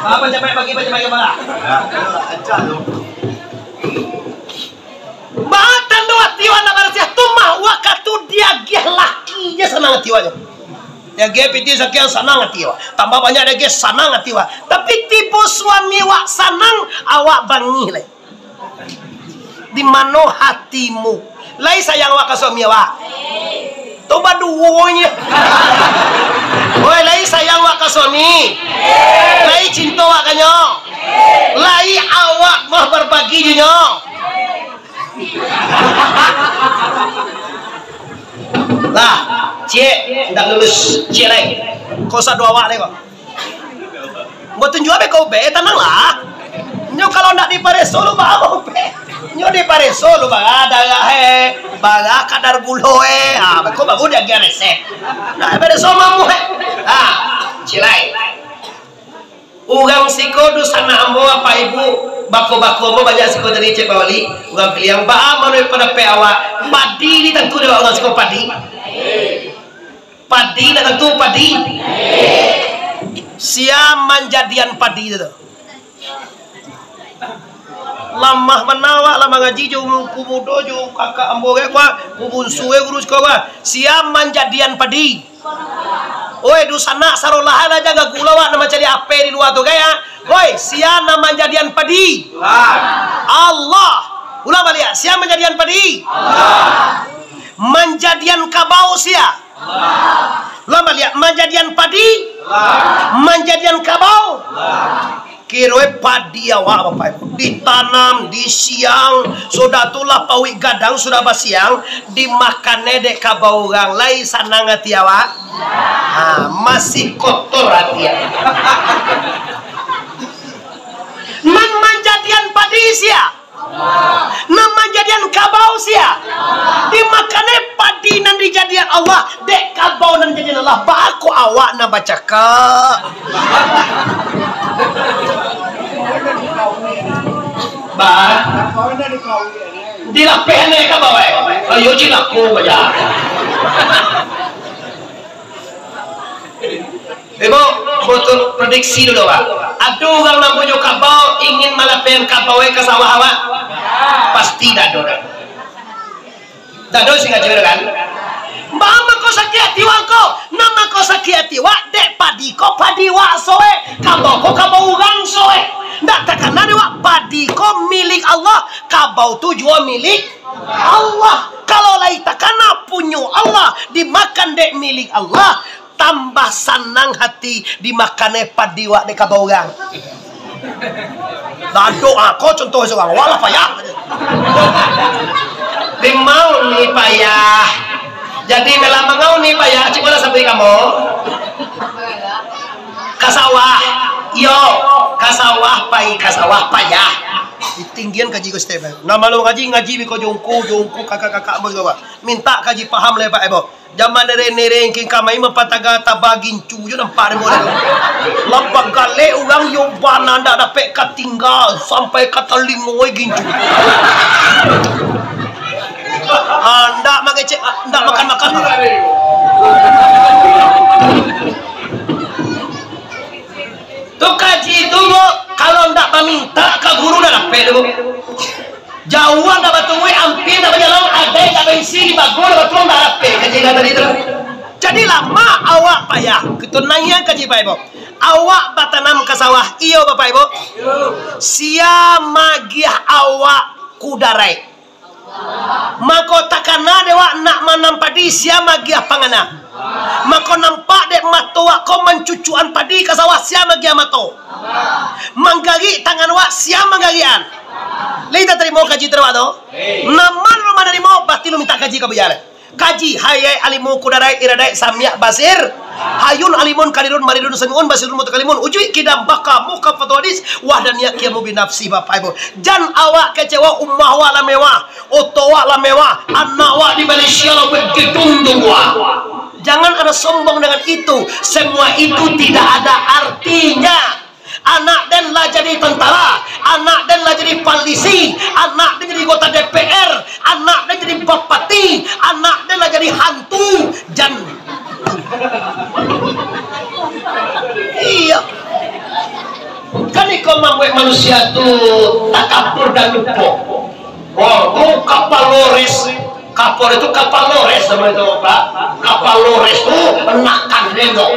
Apa jamaik pagi, apa jamaik kepala? Ba tando ati awak ndak barasiah tu mah, wakatu diagiah laki je sanang ati awaknyo. Diagiah pitih sakian sanang ati awak. Tambah banyak diagiah sanang ati awak. Tapi tibo suami awak sanang, awak bangih lai. Di mano hatimu? Lai sayang awak ka suami awak? Tu baduonyo. Oi, lai sayang awak ka suami? Lai cinto awak ka nyo? Lai awak mah barbagi jo nyo? Lah, ciek, ndak lulus, ciek lai. Ko sado awak lai ko. Ambo tunjuak beko be, tananglah. Nyo kalau ndak dipareso lu baa maumpek. Nyo dipareso lu baa darah e, baa kadar gulo e. Ah, beko baru diagiah resep. Ndak dipareso mamuah e. Ah, cilai. Urang siko dunsanak ambo, Bapak Ibu, bako-bako ambo banyak siko tadi, Cek Bawali. Urang Piliang, baa mano pandapek awak? Padi ni tantu dek urang siko padi. Padi nak tantu padi. Sia manjadian padi tu. Lamah bana awak lah mangaji jo ku mudo jo kakak ambo ko, ku bunsu e guru siko ko. Sia manjadian padi. Oi, dunsanak sarolah lah, jan gagu lah awak nan mancari ape di lua tu, kan, ya? Oi, sia nan manjadian padi? Allah. Ulang baliak, sia manjadian padi? Allah. Manjadian kabau sia? Allah. Ulang baliak, manjadian padi? Allah. Manjadian kabau? Allah. Kironyo padi awak, Bapak Ibu, ditanam, disiang, sudah tu lah pauik gadang, sudah basiang, dimakannyo dek kabau urang, lai sanang ati awak? Ha, masih kotor ati awak. Nan manjadian padi sia? Nan manjadian kabau sia? Dimakannyo padi nan dijadian Allah dek kabau nan dijadian Allah. Baa kok awak nan bacakak? Baa. Dilapehan dek kabau e. Ayo cilako baja. Ibu, butuh prediksi dulu, Pak. Ado urang nan punyo kabau, ingin malapehan kabau e ka sawah awak? Pasti dak ado, dak. Dak ado sing ngaji, kan? Baa mako sakik ati wak ko? Nan mako sakik ati wak, dek padi ko padi wak soe, kabau ko kabau urang soe. Ndak takana dek wak, padi ko milik Allah, kabau tu juo milik Allah. Kalau lai takana punyo Allah, dimakan dek milik Allah, tambah sanang hati dimakan e padi wak dek kabau urang. Ladok ako contoh surang, walah payah. Limau ni payah. Jadi, malam mangau ni payah, cubolah sabui kamo. Ka sawah, iyo, ka sawah pai, ka sawah payah. Ditinggian kaji ko step. Nah, malam kaji, ngaji biko jongko, jongko, kakak-kakak, bos, bos. Minta kaji paham lai, Pak, eh, bos. Jaman nere-nere kin kamai mapataga taba gincu jo nampak dek moleh tu. Lah bagalek urang yo bana ndak dapek ka tingga sampai ka talingo gincu. Ah, ndak mangecek, ah, ndak makan-makan. Tu kaji tu, Bu, kalau ndak baminta ka guru ndak dapek tu, Bu. Jauah ndak batungguik, ampia ndak bajalan, adaik ndak baisi, di bago ndak batuang, ndak dapek kaji ka tadi tu. Jadi lama awak payah. Kito naiak kaji, Bapak Ibu. Awak batanam ka sawah, iyo, Bapak Ibu. Sia magiah awak kudaraik. Mako takana dek wak nak manam padi, sia magiah pangana. Mako nampak dek mato wak ko mancucuan padi ka sawah, sia magiah mato. Manggarik tangan wak, sia manggarikan. Lai tatarimo kaji tu dek wak tu? Naman lo manarimo, pasti lo minta kaji ka buya lai. Kaji, hayai alimu kudaraik iradaik samiak basir. Hayun alimun kadirun maridun samiun basirun mutakalimun. Ujuik kidam baka muka foto hadis. Wah dan niat kiamu binafsi, Bapak Ibu. Jan awak kecewa, umah wak lah mewah. Oto wak lah mewah, anak wak di Malaysia lah bagedung tu wak. Jangan ada sombong dengan itu. Semua itu tidak ada artinya. Anak den lah jadi tentara, anak den lah jadi polisi, anak den jadi anggota D P R, anak den jadi bupati, anak den lah jadi hantu. Jan. Iya. Kan iko mambuek manusia tu takabur dan lupo. Oh, tu kapalo res. Kapal itu kapalo res nama itu, Pak. Kapalo res tu enakan dia tu.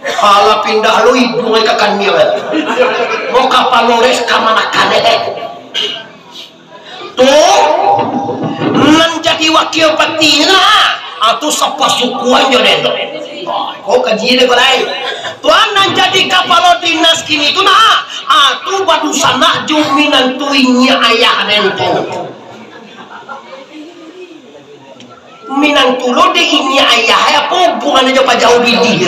Pala pindah lu iduang ka kaniang. Mau kapalo res ka manakan, eh. Tu, nan jadi wakil pati nah, ah, tu sapasukuan jo den tu. Ah, kau kaji deh, kau lai. Tuan nan jadi kapalo dinas kini tu nah, ah, tu badusanak jo minantu inyiak ayah den tu. Minantu lo dek inyiak ayah, apo hubungan jo pajauah bini?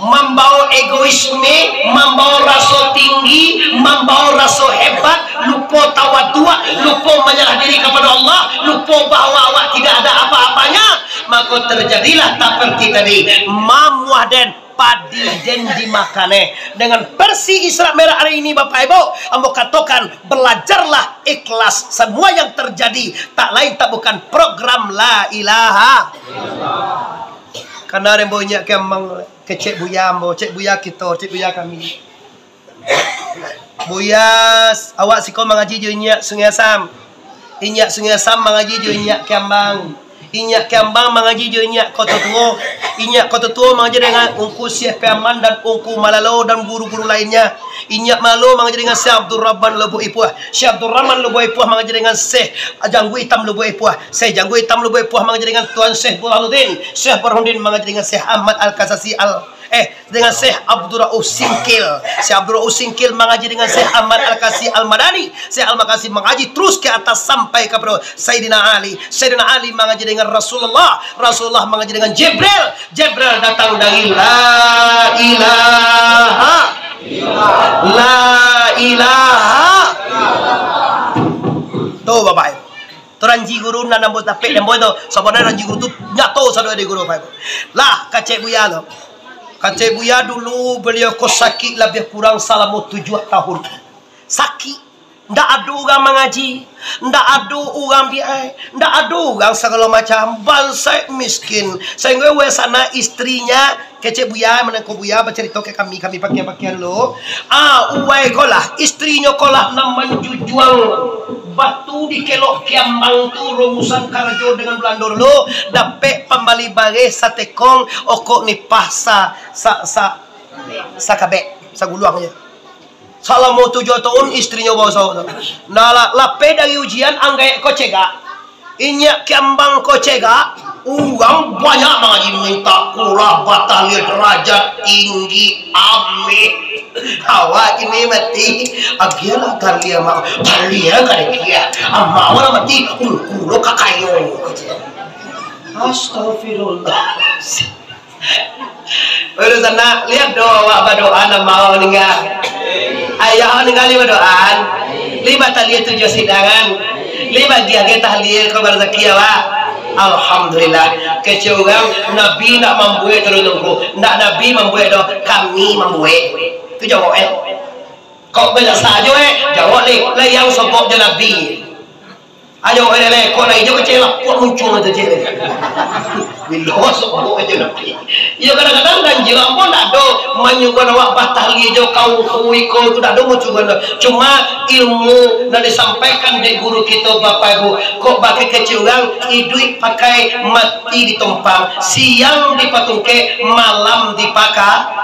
Mambawa egoisme, mambawa raso tinggi, mambawa raso hebat, lupo tawaduak, lupo manyalah diri kapado Allah, lupo bahwa awak tidak ada apa-apanya, mako terjadilah taperti tadi, mamuah den, padi den dimakan, eh. Dengan versi Isra Mi'raj hari ini, Bapak Ibu, ambo katokan, belajarlah ikhlas. Semua yang terjadi tak lain tak bukan program La Ilaha. Karena den bawa inyak kiambang, kecek buya ambo, cek buya kito, cek buya kami. Buya, awak siko mangaji jo inyak Sungai Asam. Inyak Sungai Asam mangaji jo inyak kiambang. Inyak kiambang mangaji jo inyak Koto Tuo. Inyak Koto Tuo mangaji dengan Ungku Syekh Piaman dan Ungku Malalo dan guru-guru lainnya. Inyak Malalo mangaji dengan Syekh Abdul Rahman Lubuak Ipuah. Syekh Abdul Rahman Lubuak Ipuah mangaji dengan Syekh Janggu Itam Lubuak Ipuah. Syekh Janggu Itam Lubuak Ipuah mangaji dengan Tuan Syekh Burhanuddin. Syekh Burhanuddin mangaji dengan Syekh Ahmad Al-Kasasi Al-, eh, dengan Syekh Abdul Rauf Singkil. Syekh Abdul Rauf Singkil mangaji dengan Syekh Ahmad Al-Kasi Al-Madani. Syekh Al-Makasi mangaji terus ke atas sampai kepada Sayyidina Ali. Sayyidina Ali mangaji dengan Rasulullah. Rasulullah mangaji dengan Jibril. Jibril datang dari La Ilaha. La Ilaha. Tu, Bapak Ibu. Tu ranji guru nan ambo dapek, ambo tu. Sabananyo ranji guru tu nyato sado di guru, Bapak Ibu. Lah, kacek buya tu. Kacek buya dulu, baliau ko sakik labiah kurang salamo tujuah tahun. Sakik. Ndak ado urang mangaji, ndak ado urang biai, ndak ado urang sagalo macam. Bansaik miskin. Sainggo wesana istrinya, kecek buya, manangko buya bacarito ka kami, kami pakia-pakia dulu. Ah, uwai ko lah, istrinyo ko lah nan manjujuang batu di Kelok Kiambang tu, rumusan karajo dengan Balando dulu, dapek pambali bareh satekong, okok nipah sa-, sa-, sa-, sakabek, saguluang je. Salamo tujuah tahun istrinyo baso tu. Nah, la-, lapeh dari ujian, anggaek ko cegak. Inyak kiambang ko cegak, urang banyak mangaji mintak kurah, batahlia darajat tinggi, amin. Awak kini mati, agiahlah tahlia, Mak. Tahlia ka dia. Amak awak lah mati, ungku lo ka kayo. Astagfirullah. Udah sanak, liek doh awak badoa, nama awak maningga. Ayah awak maningga lai badoa. Lai batahlia tujuah sidangan. Lai bagiah-giah tahlia ko barasaki awak. Alhamdulillah. Kecek urang, Nabi ndak mambuek tu doh, Tuangku. Ndak Nabi mambuek doh, kami mambuek. Tu jawab, eh. Kok banyak sajo, eh? Jawab lai, lai yang sobok jo Nabi. Ayo, eh, lai, kok lai jo kecek lah, kok muncul tu, cek. Bilo sobok jo Nabi. Iyo, kadang-kadang ganjil ambo ndak ado manyuruah awak batahlia jo kaum iko tu, ndak ado manyuruah tu. Cuma ilmu nan disampaikan dek guru kito, Bapak Ibu, kok bak kecek urang, iduik pakai, mati ditompang, siang dipatungkek, malam dipaka-,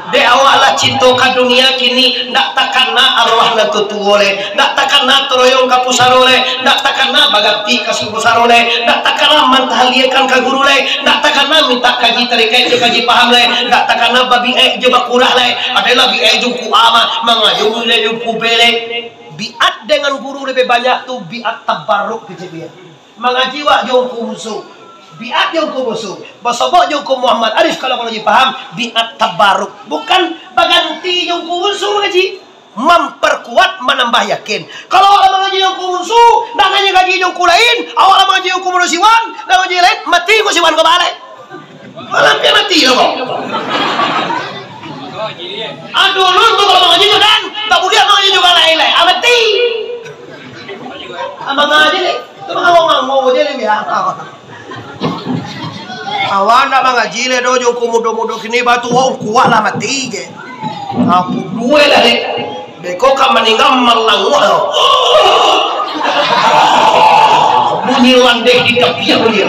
Dek awak lah cinto ka dunia kini, ndak takana arwah nan tuo-tuo lai, ndak takana taroyong ka pusaro lai, ndak takana baganti ka pusaro lai, ndak takana mantahliakan ka guru lai, ndak takana mintak kaji tarikaik jo kaji paham lai, ndak takana babiaik jo bakurah lai, ado lah biaik jo ungku A mah, mangajo mulai jo ungku B lai. Biat dengan guru labiah banyak tu biat tabaruk kecek dia. Mangaji wak jo ungku Bunsu. Biat jo ungku Bunsu. Basobok jo ungku Muhammad Arif, kalau, kalau ji paham, biat tabaruk. Bukan baganti jo ungku Bunsu mangaji. Mamparkuat, manambah yakin. Kalau awak lah mangaji jo ungku Bunsu, ndak nanya kaji jo ungku lain, awak lah mangaji jo ungku Siwan, ndak mangaji lain, mati ungku Siwan ko balai. Malam pian mati lo ko. Ah, dulu tu kalau mangaji tu, Dan, tak buliah mangaji jo balai lai. Ah, mati. Ah, mangaji lai. Tu mangawang-ngawang je lai, biar. Awak ndak mangaji lai doh, jo ungku mudo-mudo kini, batuo ungku lah mati je. Apo duo lah dek. Beko ka maningga malanguak lo. Bunyi landeh di tapian bunyi.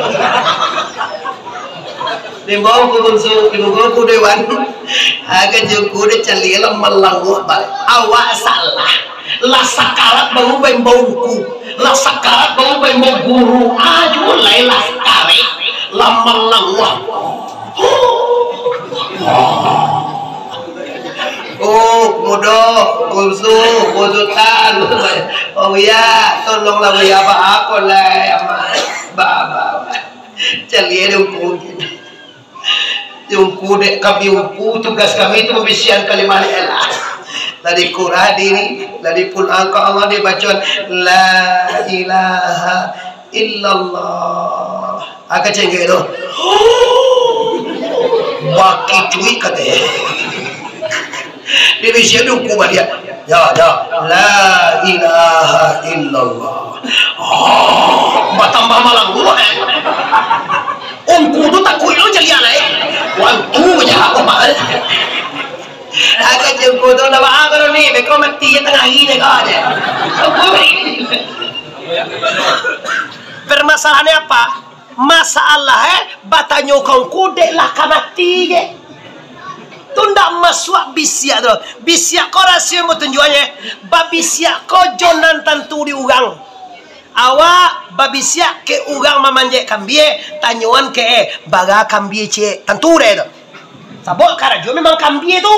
Dibawa ungku Bunsu, dibawa ungku Dewan. Agak juku dia caliak lah malanguak balik. Awak salah. Lah sakarat baru baimbau ungku. Lah sakarat baru baimbau guru. Aduh, lai lah sakarat. Lah malanguak. Oh, mudo, Bunsu, Bunsutan. Oh ya, tolonglah ya, apa-apa lah, ya, Mak. Ba, ba, ba. Caliak dia ungku. Ungku dek kami ungku, tugas kami tu mambisiakan kalimah la ilaha. Lah dikurah diri, lah dipulang ka Allah, dibacoan la ilaha illallah. Aka cengkek tu. Bakicuik katanya. Dia bisiak di ungku baliak. Ya, ya. La ilaha illallah. Oh, batambah malang dulu, eh. Ungku tu takuik lo caliak lah, eh. Wantu je apa, Mak. Agak jengko tu, dah baa kalau ni, beko mati je tangah hari je kau je. Ungku ni. Permasalahannya apa? Masalah, eh, batanyo ka ungku dek lah ka mati je. Tu ndak masuak bisiak tu. Bisiak ko rasio mo tunjuaknyo, eh. Babisiak ko jo nan tantu di urang. Awak babisiak ka urang mamanjek kambie, tanyoan ka, eh, bara kambie ciek, tantu dek tu. Sabab karajo memang kambie tu.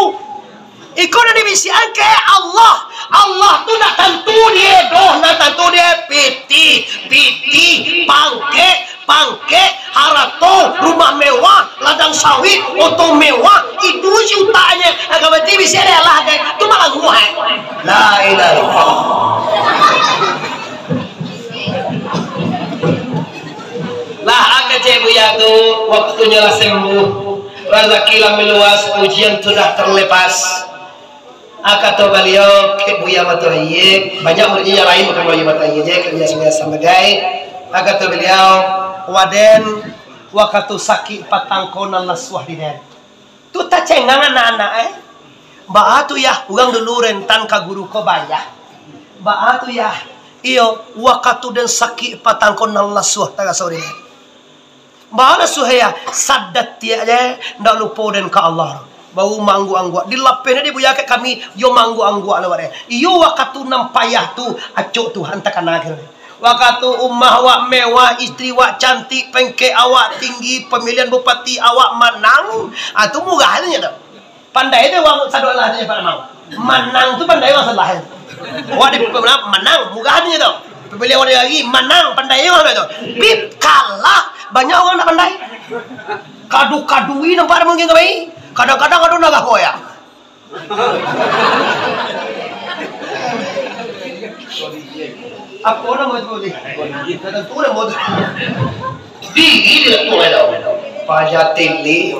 Iko nan dibisiakan ka Allah. Allah tu ndak tantu dek doh, ndak tantu dek pitih, pitih, pangkek, pangkek, harato, rumah mewah, ladang sawit, oto mewah, itu isi utaknyo. Agak mati bisiak dek Allah kan. Tu malah rumah, eh. La ilaha illallah. Lah, ah, kecek Buya tu, waktunyo lah sembuh. Razaki lah meluas, ujian tu lah terlepas. Ah, kato baliau, kek Buya Mato Aie, banyak muridnyo yang lain, bukan Buya Mato Aie je, kek Buya Sungai Asam bagai. Ah, kato baliau, waden, wakatu sakik patang ko nan lah suah di den. Tu tacengang anak-anak, eh. Baa tu yah, urang dulu rentan ka guru ko bayah. Baa tu yah, iyo, wakatu den sakik patang ko nan lah suah taraso di den. Baa lah suah yah, sadatiak je, ndak lupo den ka Allah. Baru maangguak-angguak. Dilapehna dek Buya kek kami, yo maangguak-angguak lewat deh. Iyo wakatu nan payah tu, acok Tuhan takana kiro. Wakatu umah awak mewah, istri awak cantik, pengkek awak tinggi, pamilihan bupati awak manang, ah, tu murah tu nyo tu. Pandai tu urang sadonyo lah tu nyo Pak Lamau. Manang tu pandai urang sadonyo. Awak di manang, murah tu nyo tu. Pamilihan awak lagi manang, pandai urang tu. Tapi kalah, banyak urang ndak pandai. Kadu-kadui nampak mungkin kami. Kadang-kadang ado narago ya. Apo namo tu, Dik? Dah tantu namo tu. Diri dia tu, hello. Paja tili.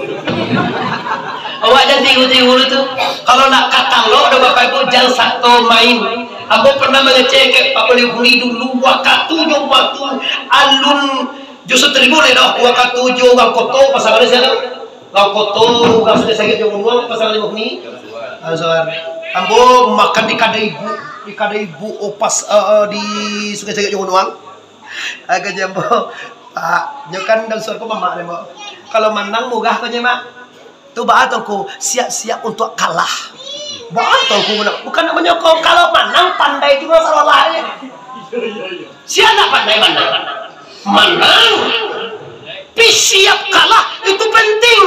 Awak jan tiru-tiru tu. Kalau nak katalog dah Bapak Ibu, jan sato main. Ambo pernah mangecek ka Pak Boleh Buli dulu, wakatu jo wakatu alun jo Sutribun lai doh, wakatu jo urang koto, pasangan sia tu? Urang koto, urang Sungai Sagek jo Gonuang, pasangan Limo Huni. Ansor. Ambo makan di kadai ibu, di kadai ibu, oh, pas, eh, eh, di Sungai Sagek jo Gonuang. Agak jambo. Pak, nyo kan Ansor ko mamak deh, Mbok. Kalau manang murah ko nyo, Mak. Tu baa tu, Ngku, siap-siap untuak kalah. Baa tu, Ngku, nak, bukan nak manyokong. Kalau manang, pandai juo salah-lahnyo. Sia ndak pandai manang? Manang. Pi siap kalah, itu penting.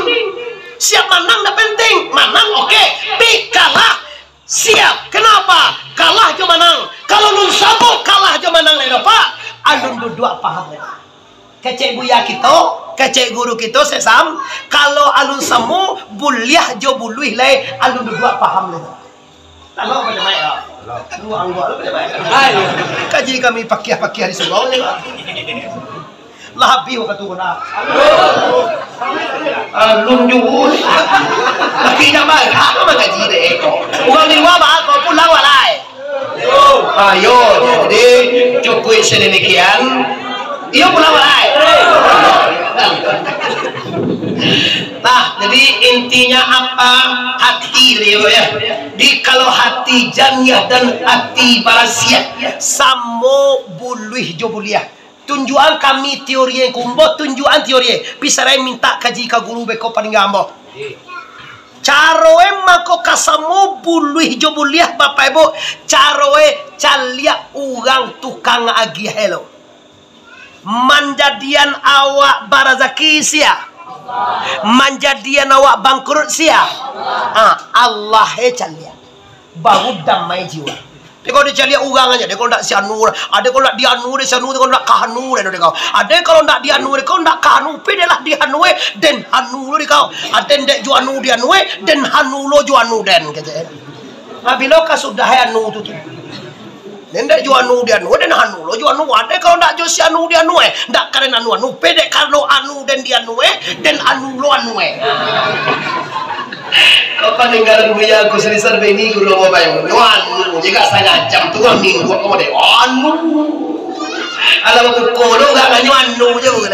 Siap manang ndak penting. Manang, oke. Pi kalah, siap. Kenapa? Kalah jo manang. Kalau alun samo kalah jo manang lai doh, Pak, alun duduak paham lai. Kecek buya kito, kecek guru kito, Sek Sam, kalau alun samo buliah jo buluih lai, alun duduak paham lai. Tangok panyamaik, yo. Lu anggok lu panyamaik. Hai. Kaji kami pakiah-pakiah di surau ni, Pak. Lah habih wakatu ko nah. Alun juo ni. Laki nyo marah mangkaji dek ko. Urang di lua ba ko pulang walai. Ayo, jadi cukuik sademikian. Iyo pulang walai. Nah, jadi intinya apa? Hati tadi, yo, ya. Di kalau hati janiah dan hati barasiah, samo buluih jo buliah. Tunjuakan kami teori yang kumbo, tunjuakan teori. Pisarai minta kaji ka guru beko paningga ambo. Caroe mako ka samo buluih jo buliah, Bapak Ibu. Caroe caliak urang tukang agiah elo. Manjadian awak barazaki sia? Manjadian awak bangkrut sia? Ah, Allah e caliak. Baru damai jiwa. Dek kau dicaliak urang aja, dek kau ndak si anu lah. Ade kau ndak dianu dek si anu, dek kau ndak kahanu dek kau. Ade kalau ndak dianu dek kau ndak kahanu, pi dek lah dianu eh, den hanu lo dek kau. Ade ndak jo anu dianu eh, den hanu lo jo anu den, kato. Nah, bilo ka sudah eh anu tu tu. Den ndak jo anu dianu eh, den hanu lo jo anu. Ade kalau ndak jo si anu dianu eh, ndak karen anu-anu, pi dek kalau anu den dianu eh, den anu lo anu eh. Kau paninggalan buya aku salisan bini guru babai. Nyo anu, jika sanjam tu kan minggu aku deh. Anu. Alah buko lo enggak nyo anu je bukan.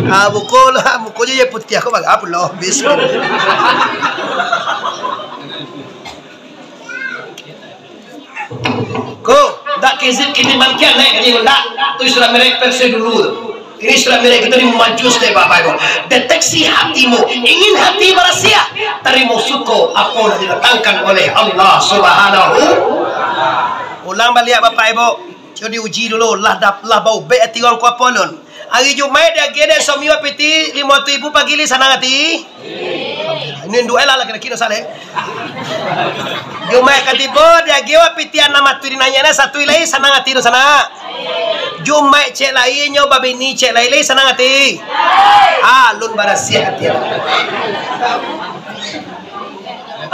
Ah buko lah, buko je ye putiah kau bagak pulo. Bismillah. Ko, ndak kizib kini mangkian naik kaji ndak. Tu istilah merek versi dulu tu. Ini istilah merek kita ni majus deh Bapak Ibu. Deteksi hatimu, ingin hati barasiah, tarimo suko apo nan didatangkan oleh Allah Subhanahu. Ulang baliak Bapak Ibu. Cubo diuji dulu, lah dap-, lah baubek ati urang ko apo lun. Ari Jumaik diagiah dek suami wak piti limo ratuih ribu pagi lai sanang ati? Ini induak lah laki-laki dosa deh. Jumaik ka tibo diagiah wak piti anam ratuih dinaiak lah satu lai sanang ati dosa nak. Jumaik cek lai nyo babini cek lai lai sanang ati. Ah, lun barasiah ati.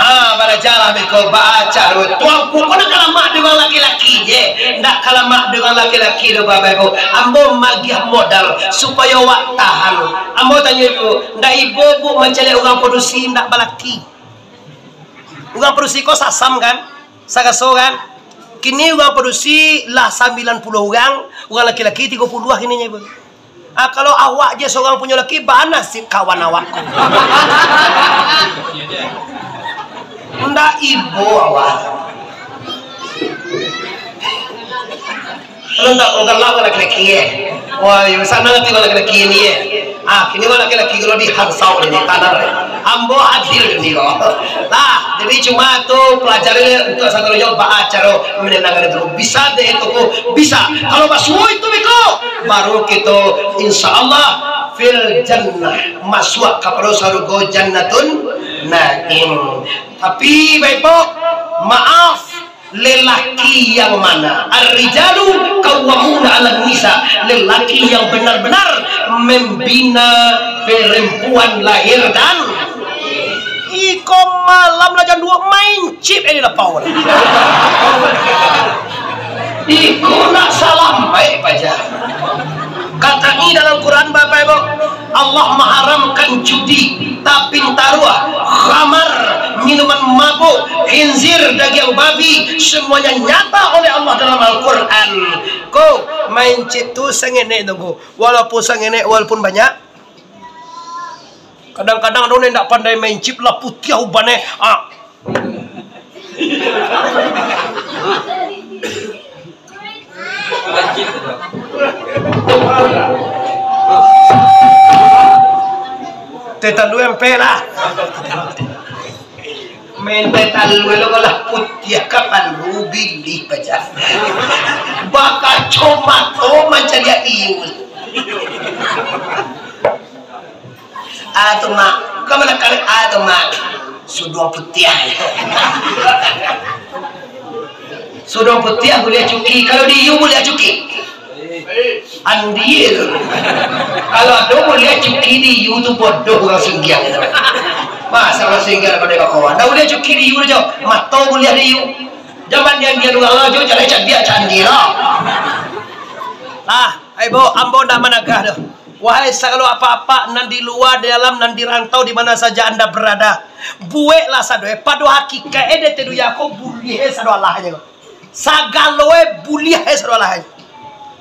Ah, barajalah beko, baca doh. Tuangku ko nak kalamak dengan laki-laki je. Ndak kalamak dengan laki-laki doh, Bapak Ibu. Ambo magiah modal supayo awak tahan. Ambo tanyo ibu, ndak ibo bu mancaliak urang padusi ndak balaki. Urang padusi ko sasam kan? Saraso kan? Kini urang padusi lah sambilan puluah urang, urang laki-laki tigo puluah kini nyo ibu. Ah, kalau awak je sorang punyo laki, baa nasib kawan awak ko? Ndak ibo awak. Kalau ndak, oh, galak laki-laki, eh. Wah, yo, sanang ati laki-laki ni, eh. Ah, kini laki-laki kalau di Hansau ni, tanah. Ambo adil ni, kok. Lah, jadi cuma tu pelajari untuk satu nyo baa caro menenangkan itu. Bisa deh itu, kok. Bisa. Kalau basuo itu, beko. Baru kito, insya Allah, fil jannah, masuak kapado sarugo Jannatun Naim. Tapi, Bapak, maaf, lelaki yang mana? Ar-rijalu qawwamuna 'alan nisa, lelaki yang benar-benar membina perempuan lahir dan Iko malam lah jam duo main chip eh di lapau. Iko nak salam baik paja. Katanya dalam Quran Bapak Ibu, Allah mengharamkan judi, tapin taruah, khamar, minuman mabuk, khinzir, daging babi, semuanya nyata oleh Allah dalam Al-Quran. Ko, main chip tu sengenek tunggu. Walaupun sengenek, walaupun banyak, Kadang-kadang ado nan indak pandai main chip lah putiah uban eh. Ah. Teh talua ampek lah. Main teh talua lo lah putiah kapan rubi lih pacah. Bakaco mato mancaliak iun. Ah tu mak, bukan mana kali ah tu mak. Suduang putiah. Suduang putiah buliah cuki. Kalau di iu buliah cuki. Andie tu. Kalau ado buliah cuki di iu tu bodoh urang Singgiang tu. Masa urang Singgiang dapek kawan. Dah buliah cuki di iu tu jo. Mato buliah di iu. Jaman dian-dian urang lah jo, cadiak-cadiak candi lah. Lah, ai bo, ambo ndak managah doh. Wahai sagalo apak-apak nan di lua, di dalam, nan di rantau, di mana saja anda berada, bueklah sado eh. Pado hakikat eh, di ateh dunia ko buliah eh sado alah aja ko. Sagalo eh buliah eh sado alah aja.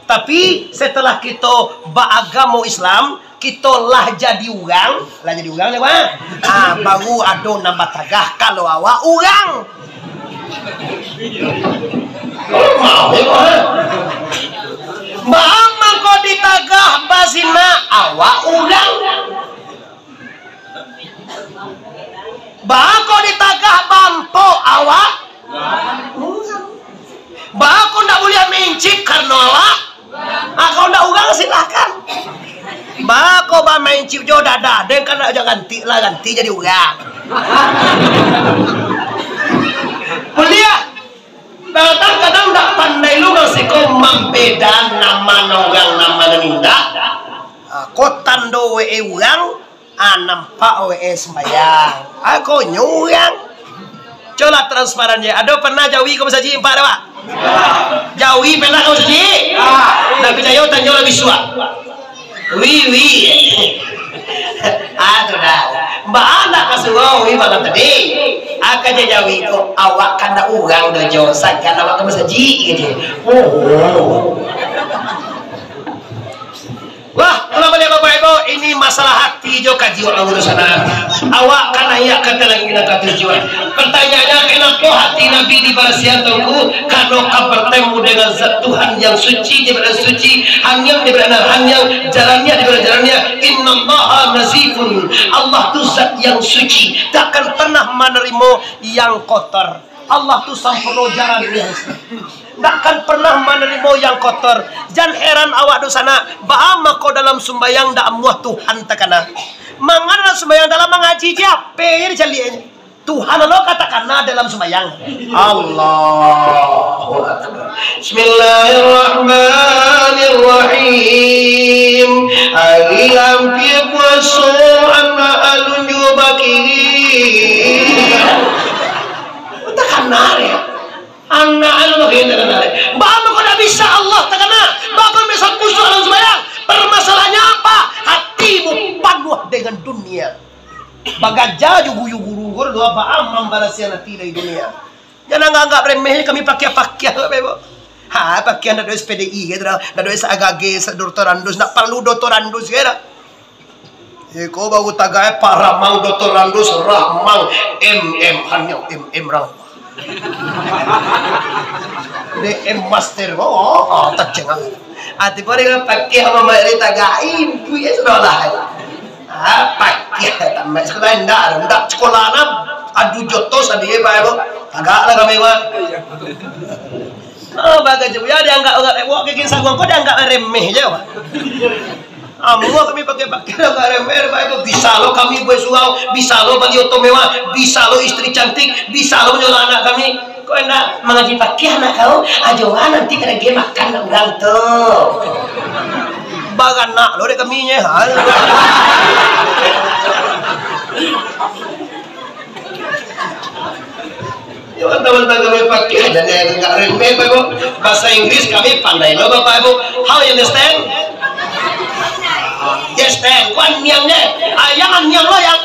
Tapi, setelah kito baagamo Islam, kito lah jadi urang, lah jadi urang, Bang. Ah, baru ado nan batagah kalau awak urang. Baa mangko ditagah bazina awak urang? Baa kok ditagah bampok awak? Baa kok ndak buliah main chip karano awak? Ah, kalau ndak urang, silahkan. Baa kok bamain chip jo dadah, den kan nak jan ganti lah, ganti jadi urang. Buliah. Kadang-kadang ndak pandai lo urang siko mambeda nan ma urang, nan ma nan indak. Ah, ko tando we urang, ah, nampak we sumbayang. Ah, ko nyo urang. Colah transparan je. Ado pernah jawi ka masajik, nampak ado, Pak? Jawi pernah ka masajik? Ah, ndak picayo, tanyolah bisuak. Wi, wi. Ah, tu dah. Baa nak ka surau, wi, malam tadi. Ah, ka jajawi tu, awak kan ndak urang doh jo, sagan awak ka masajik, kato. Oh. Wah, kalau baliak Bapak Ibu, ini masalah hati jo kaji urang tu sanak. Awak ka naiak ka langik nan katujuah. Pertanyaannya, kenapa hati Nabi dibarasiahan, Tuanku? Karena ka bertemu dengan Zat Tuhan yang suci daripada suci, hanyang daripada hanyang, jalannya daripada jalannya. Innallaha nazifun. Allah tu zat yang suci, takkan pernah menerima yang kotor. Allah tu sampurno, jarang yang suci. Ndak akan pernah manarimo yang kotor. Jan heran awak tu sanak, baa mako dalam sumbayang ndak amuah Tuhan takana. Manga dalam sumbayang, dalam mangaji je, ape je dicaliaknyo. Tuhan Allah ka takana dalam sumbayang. Allahu Akbar. Bismillahirrahmanirrahim. Ari ampia puaso, anak alun juo bakiri. Takana deh. Anak anu bagian takana. Baa mako ndak bisa Allah takana? Baa mako bisa kusuik dalam sumbayang? Permasalahannya apa? Hatimu panuah dengan dunia. Bagaja jo guru-guru ko doa, baa mambarasiahan hati dari dunia. Jan anggap remeh kami pakiah-pakiah, Bapak Ibu. Ha, pakiah ndak ado S P D I gitu dah. Ndak ado S A G G, S A doktorandus, ndak paralu doktorandus gitu dah. Iko baru tagak, eh, Pak Ramang, Doktor Randus, Rahmang, M M, hanya M M Rahmang. D M Master, oh, oh, oh, tercengang. Ati pun dengan pakiah mamakai tagak, ibu ya sudah lah. Ah, pakiah tamat sekolah indak, indak sekolah nak adu jotos adi, eh, Pak, eh, Bu. Tagaklah kami, Pak. Oh, bagai je. Ya, dianggap orang, eh, wak bikin saguang, kok dianggap remeh je, Pak. Amuah kami pakai pakaian agak remeh, Bapak Ibu. Bisa lo kami buat surau, bisa lo bali oto mewah, bisa lo istri cantik, bisa lo menyolah anak kami. Kok indak mangaji pakiah anak kau? Ajo ah, nanti kada ge makan nak urang tu. Baranak lo dek kami nye. Ha. Ya, mantap-mantap kami pakai, dan yang agak remeh, Bapak Ibu. Bahasa Inggris kami pandai lo, Bapak Ibu. How you understand? Yes, stand. Kuan niang je. Ah, jangan niang lo yang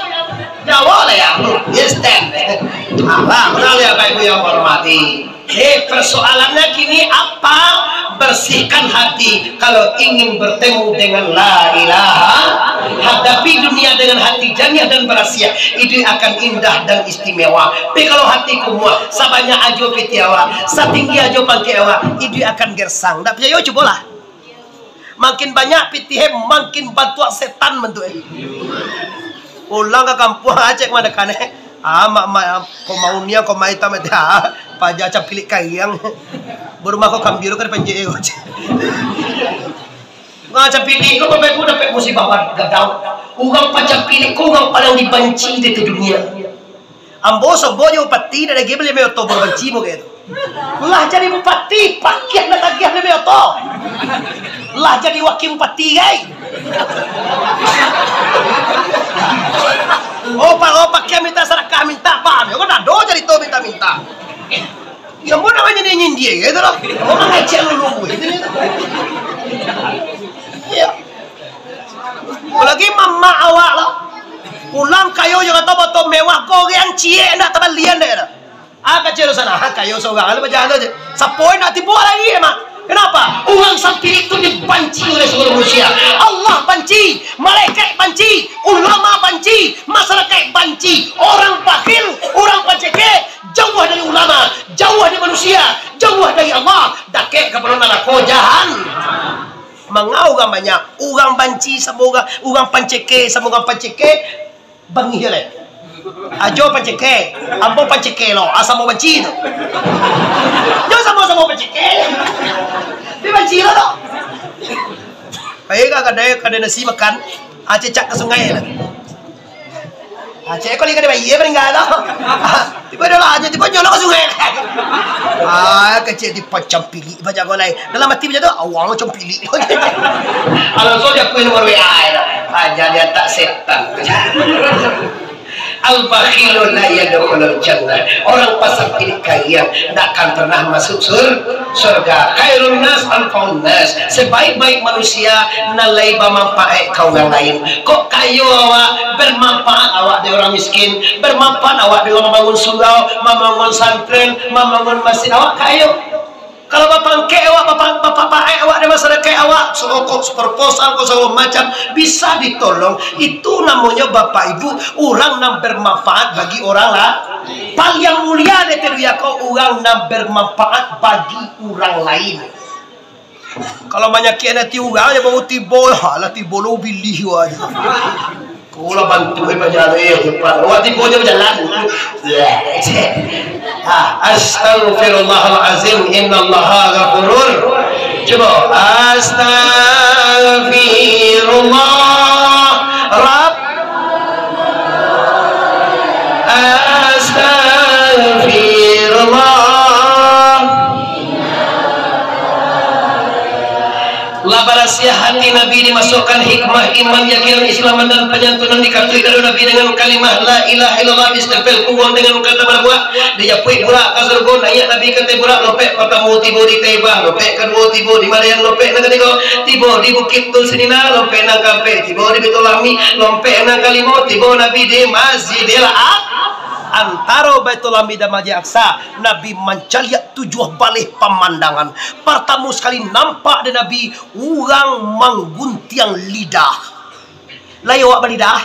Jawa lah ya. Yes, stand. Alah, benar ya, Bapak Ibu yang hormati. Eh, persoalannya kini apa? Bersihkan hati. Kalau ingin bertemu dengan la ilaha, hadapi dunia dengan hati jernih dan berasiah. Itu akan indah dan istimewa. Tapi kalau hati kumuah, sabanyak ajo pitih awak, satinggi ajo pangkek awak, itu akan gersang. Ndak picayo, cubolah. Makin banyak pitih, makin bantuak setan bantuak. Pulang ka kampuang, cek mah dekan, eh. Ah, mak, mak, ko mau niang, ko mai tamat, ah, paja campilik kariang. Barumah ko kambia kan panjek, eh, ko. Nah, campilik ko, Bapak Ibu, dapek musibah gadang. Urang pacampilik ko urang paling dibanci di dunia. Ambo sobo jo bupati, dak lagi bali moto baru banci mo kek tu. Lah jadi bupati, pakiah nak tagiah bali moto. Lah jadi wakil bupati, gai. Oh, paro pakiah minta sadakah, minta baa, yo kan ado carito minta-minta. Sambo nak manyindia-nyindia gitu loh. Sambo mangecek lulu gitu. Iya. Apolagi mamak awak lah. Pulang kayo jo kato moto mewah, goreang ciek ndak tabalian dek dah. Ah, kacau sana, ha, kayo sorang, ada bajalan tu je. Sapo nak tibo lagi emang. Kenapa? Urang sampilik tu dibanci oleh seluruh manusia. Allah banci, malaikat banci, ulama banci, masyarakat banci. Orang bakhil, orang pacekek, jauah dari ulama, jauah dari manusia, jauah dari Allah, dakek ka palua narako jahan. Manga urang banyak, urang banci samo urang, urang pancekek samo urang pancekek, bangih je lai. Ajo pancekek, ambo pancekek lo, ah, samo banci tu. Nyo samo-samo pancekek. Tapi banci lo tu. Pai ka kadai, kadai nasi makan, ah, cecak ka sungai lah. Ah, cek ko liek ka dibayia maningga tu. Tibo dah lah, tibo nyolong ka sungai. Ah, kecek dipancampilik banyak ko lai. Dalam ati macam tu, awang macam pilik. Kalau so dia pun nomor W A ya. Ah, jadi tak setan. Al-bakhilu la yadkhulul jannah. Orang pasang pilik kariang ndak akan pernah masuk sur-, surga. Khairun nas anfa'un nas. Sebaik-baik manusia nan lai bamanfaat ka urang lain. Kok kayo awak, bermanfaat awak dek urang miskin, bermanfaat awak dek urang mambangun surau, mambangun santren, mambangun masjid, awak kayo. Kalau bapangkek awak, bapa-, bapapaek awak dek masarakaik awak, sokok, proposal ko, sagalo macam, bisa ditolong. Itu namonyo, Bapak Ibu, urang nan bermanfaat bagi urang lah. Paliang mulia di dunia ko, urang nan bermanfaat bagi urang lain. Kalau manyakik ati urang, yo baru tibo, alah tibo lo bilih wah. Ko lah bantu, eh, bajalan, eh, cepat. Wah, tibo je bajalan. Ah, astaghfirullahalazim, innallaha ghafurur. Cubo, astaghfirullah, Rabb. Astaghfirullah. Lah barasiah hati Nabi, dimasukkan hikmah, iman, yakinan, Islam, dan panyantunan, dikatuik dado Nabi dengan kalimah la ilaha illallah, distempel pungguang dengan kata barabuak, dijapuik burak ka surgo, naiak Nabi ka ateh burak, lopek partamo tibo di Taibah, lopek kaduo tibo di Madian, lopek nan katigo tibo di Bukik Tur Sinina, lopek nan kaampek tibo di Baitul Lahmi, lopek nan kalimo tibo Nabi di Masjidil Aqsa. Antaro Baitul Lahmi dan Masjid Aqsa, Nabi mancaliak tujuah baleh pamandangan. Partamo sakali nampak dek Nabi, urang mangguntiang lidah. Lai awak balidah?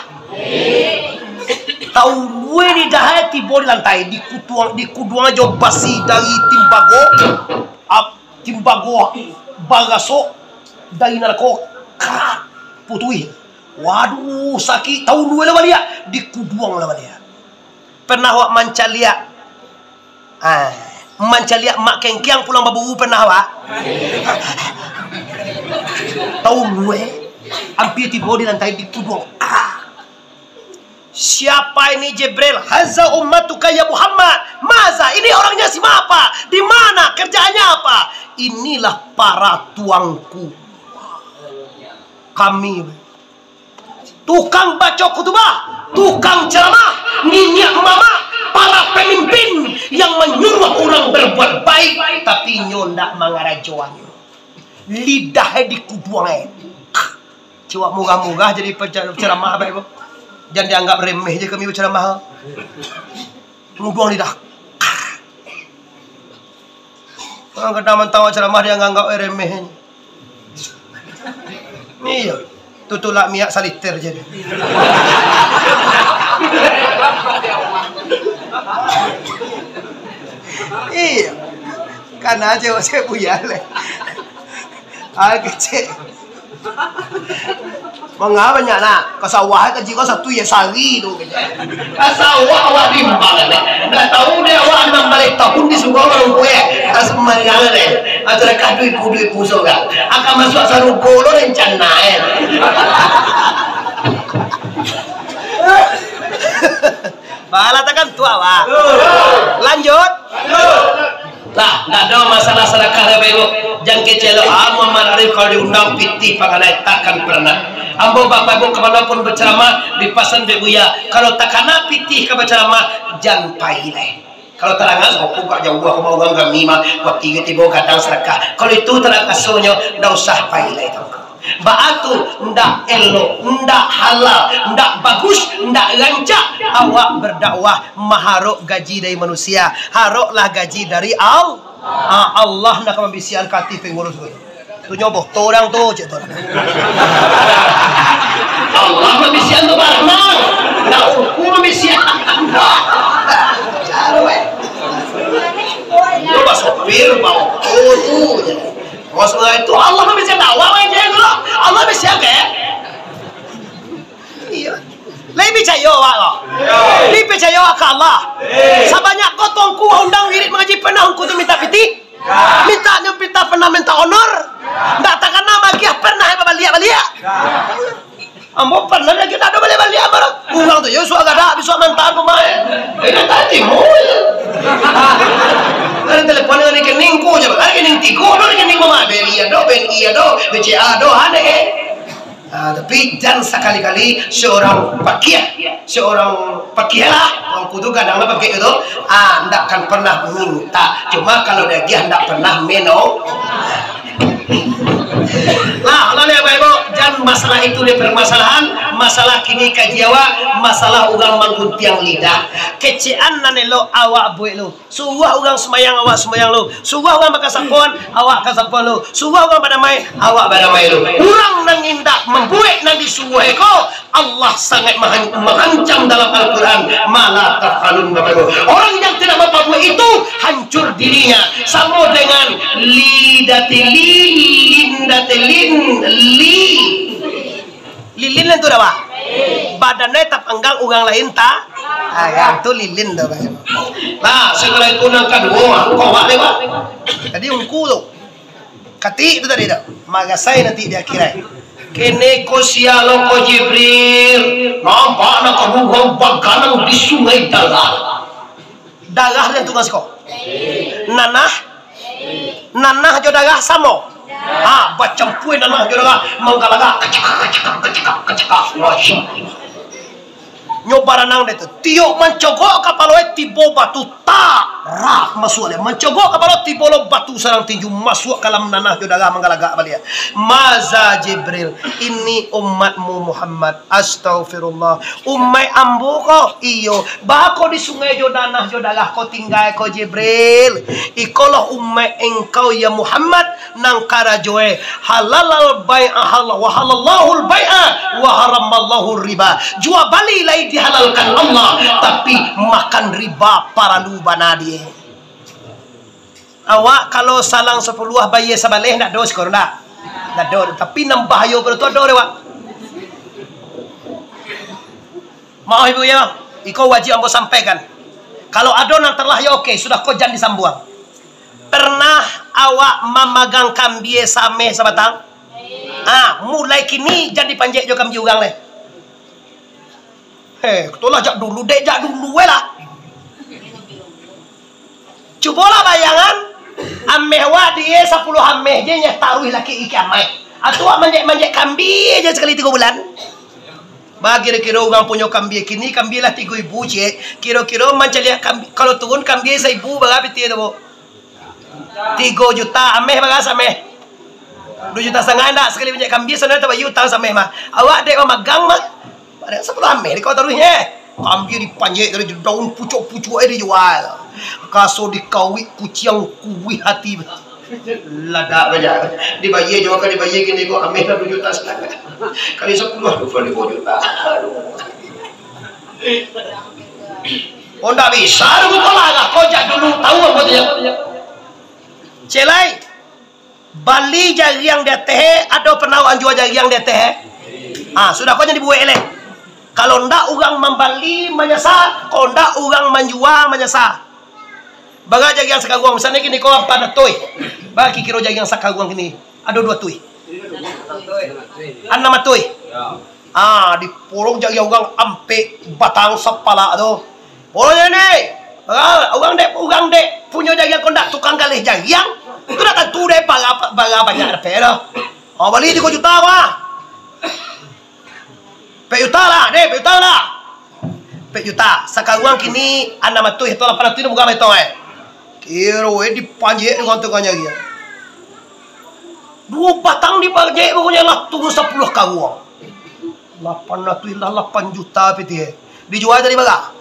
Taulua lidah, eh, tibo di lantai, dikuduang, dikuduang jo basi dari timbago, ap-, timbago barasok dari narako, krak, putuih. Waduh, sakik, taulua lah baliak, dikuduang lah baliak. Pernah awak mancaliak, ah, mancaliak mak kengkiang pulang baburu, pernah awak? Taulua, eh. Ampia tibo di lantai, dikuduang. Ah. Siapa ini, Jibril? Haza ummatuka ya Muhammad. Maza, ini orangnya siapa? Di mana? Kerjaannya apa? Inilah para tuanku. Kami. Tukang baco khutubah, tukang ceramah, niniak mamak, para pamimpin yang manyuruah urang berbuat baik, tapi inyo ndak mangarajoannyo. Lidah e dikuduang e. Cuak murah-murah jadi penca-, penceramah baik ko. Jan dianggap remeh je kami berceramah. Nguduang lidah. Kadang-kadang mantang awak ceramah, dia anggap remeh. Iyo. Tu tulak minyak saliter je. Iyo. Kana je, saya buyar leh. Ah, kecek. Manga banyak nak? Ka sawah ka jiko satu ya sari tu. Ka sawah awak bimbang deh. Ndak tahu deh awak anam baleh tahun di surau baru kue. Ka sembarangan deh. Antara ka duit puluh duit puluh surau. Akan masuk sarugo lo rencana eh. Balatakan tu awak. Lanjut. Lah, ndak ado masalah sadakah dek Bapak Ibu. Jan kecek lo, ah, Muhammad Arif kalau diundang pitih paganai, takkan pernah. Ambo Bapak Ibu ka mano pun berceramah, dipasan dek Buya. Kalau takana pitih ka berceramah, jan pai lai. Kalau tarangas, aku gak jauah ka urang kami mah, pati tibo gadang sadakah. Kalau itu tarangasonyo, ndak usah pai lai, Tuanku. Baa tu ndak elok, ndak halal, ndak bagus, ndak rancak awak berdakwah maharok gaji dari manusia. Haroklah gaji dari Al-, ah, Allah nan ka mambisiakan ka ati pangurus tu. Tu nyo boto urang tu, cek tu. Allah mambisiakan tu barang. Ndak aku mambisiakan. Caro, eh. Nyo basopir, baoto tu, cek. Maksudnya itu Allah mambisiakan dakwah, cek tu. Allah mambisiakan, eh. Iyo. Lai picayo awak ko? Lai picayo awak ka Allah? Sabanyak ko Tuanku undang wirid mangaji, pernah Ungku tu minta pitih? Minta nyo pitih, pernah minta honor? Ndak takana magiah, pernah babaliak-baliak? Ambo pernah lagi ndak ado baliak-baliak ambo tu. Urang tu, yo, suak gadak, bisuak mantan pamain. Eh, dah tadi, mo. Ada telepon dengan rekening ku je, ada rekening tigo, ada rekening pamain. B N I ado, B N I ado, B C A ado, ada, eh. Ah, tapi jan sakali-kali seorang pakiah, seorang pakiah lah, urang kudu gadang lah pakiah tu, ah, ndak akan pernah minta. Cuma kalau diagiah ndak pernah meno. Nah, lah, Bapak Ibu, jan masalah itu dipermasalahan, masalah kini kaji awak, masalah urang mangguntiang lidah. Kecekan nan elok awak buek lu. Suruah urang sumbayang, awak sumbayang lu. Suruah urang bakasapoan, awak kasapoan lu. Suruah urang badamai, awak badamai lu. Urang nan indak mambuek nan disuruah iko, Allah sangat mahan-, mahancam dalam Al-Quran, "Ma la taf'alun, Bapak Ibu." Orang yang tidak berbuat itu, hancur dirinya. Samo dengan li dati lin, lin dati lin, li. Lilin tu dah, Pak? Badan dia tapanggang, urang lain ta-, ah, yang tu lilin tu, Pak. Nah, setelah itu nan kaduo, ah, kau, Pak, deh, Pak. Tadi ungku tu. Katik tu tadi tu. Magasai nanti di akhirat. Kene ko sia lo ko Jibril, nampak nak kabuang baganang di Sungai Darah. Darah dan tukang siko. Nanah, nanah jo darah samo. Ha, bacampua nanah jo darah, manggalagak, kacakak, kacakak, kacakak, kacakak. Masya Allah. Nyo baranang deh tu. Tiok mancogok kapalo, eh, tibo batu, tak, rap, masuak deh. Mancogok kapalo, tibo lo batu sarang tinju, masuak ka dalam nanah jo darah, manggalagak baliak. Maza Jibril, ini umatmu Muhammad. Astaghfirullah. Umaik ambo ko, iyo. Baa ko di sungai jo nanah jo darah ko tingga ko Jibril. Ikolah umaik engkau ya Muhammad, nan karajoe halalal bai'a hal-, wa halallahul bai'a wa haramallahu riba. Jua bali lai dihalalkan Allah, tapi makan riba paralu bana die. Awak kalau salang sapuluah bayie sabaleh, ndak do siko ndak? Ndak do, tapi nan bahayo pado tu ado dek awak. Maoh ibu yo, iko wajib ambo sampaikan. Kalau ado nan talah yo oke, sudah ko jan disambuang. Pernah awak mamagang kambie sameh sabatang? Ah, mulai kini jan dipanjek jo kambie urang lai. Heh, tu lah jak dulu, dek jak dulu weh lah. Cubolah bayangan, ameh wak die sapuluah ameh je, nyo taruih laki iki amai. Atu wak manjek-manjek kambie je sakali tigo bulan. Ba kiro-kiro urang punyo kambie kini, kambie lah tigo ibu ciek. Kiro-kiro mancaliak kambie, kalau turun kambie saibu, bara pitih tu, Bu? Tigo juta, ameh bara sameh? Duo juta satangah ndak sakali manjek kambie, sana tabayia utang sameh mah. Awak dek mamagang mah. Ada sapuluah ameh di kau taruih, eh. Kambie dipanjek dari daun pucuak-pucuak, eh, dijual. Kaso dikawik kuciang kuih hati. Ladak baja. Dibayia juo ka dibayia kini ko ameh lah duo juta satangah. Kali sapuluah, duo puluah limo juta. Oh, ndak bisa, lu kau lah, kau jak dulu, tahu apa tu ya? Celai, bali jariang di ateh, ado pernah awak jua jariang di ateh? Ah, sudah kau jadi buek leh. Kalau ndak urang mambali manyasa, kalau ndak urang manjua manyasa. Bara jariang sakaruang, misalnyo kini ko ampek ratuih. Bara kiro jariang sakaruang kini? Ado duo tuih. Anam atuih. Ah, dipolong jariang urang ampek batang sapalak tu. Polong ni. Urang, urang dek, urang dek punyo jariang ko ndak tukang galeh jariang. Tu ndak tantu dek bara, bara banyak dapek tu. Oh, bali tigo juta, wah. Ampek juta lah, deh, ampek juta lah. Ampek juta. Sakaruang kini anam atuih atau lapan atuih tu murah baetong, eh. Kiro, eh, dipanjek dengan tengahnya dia. Duo batang dipanjek, pokoknyo lah turun sapuluah karuang. Lapan atuih lah, lapan juta pitih, eh. Dijual tadi bara?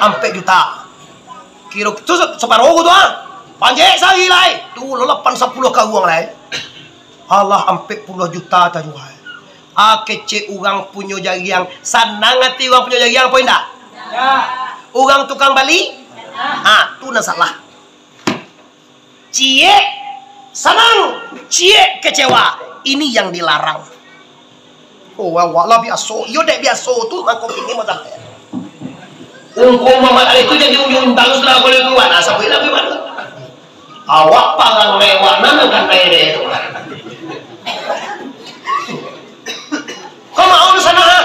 Ampek juta. Kiro tu se-, saparo tu, ah. Panjek sahari lai. Tu lah lapan sapuluah karuang lai. Alah, ampek puluah juta tajual. Ah, kecek urang punyo jariang. Sanang ati urang punyo jariang, apo indak? Indak. Urang tukang bali? Sanang. Ah, tu nan salah. Ciek sanang, ciek kecewa. Ini yang dilarang. Oh, awak lah biaso. Iyo, dek biaso tu, mangko kini mah sampai. Ungku Muhammad Ali tu jadi undang sudah boleh keluar. Nah, sampai lah keluar. Awak parang mewah, nan bukan kaya dia tu. Kau mau di sana, ha?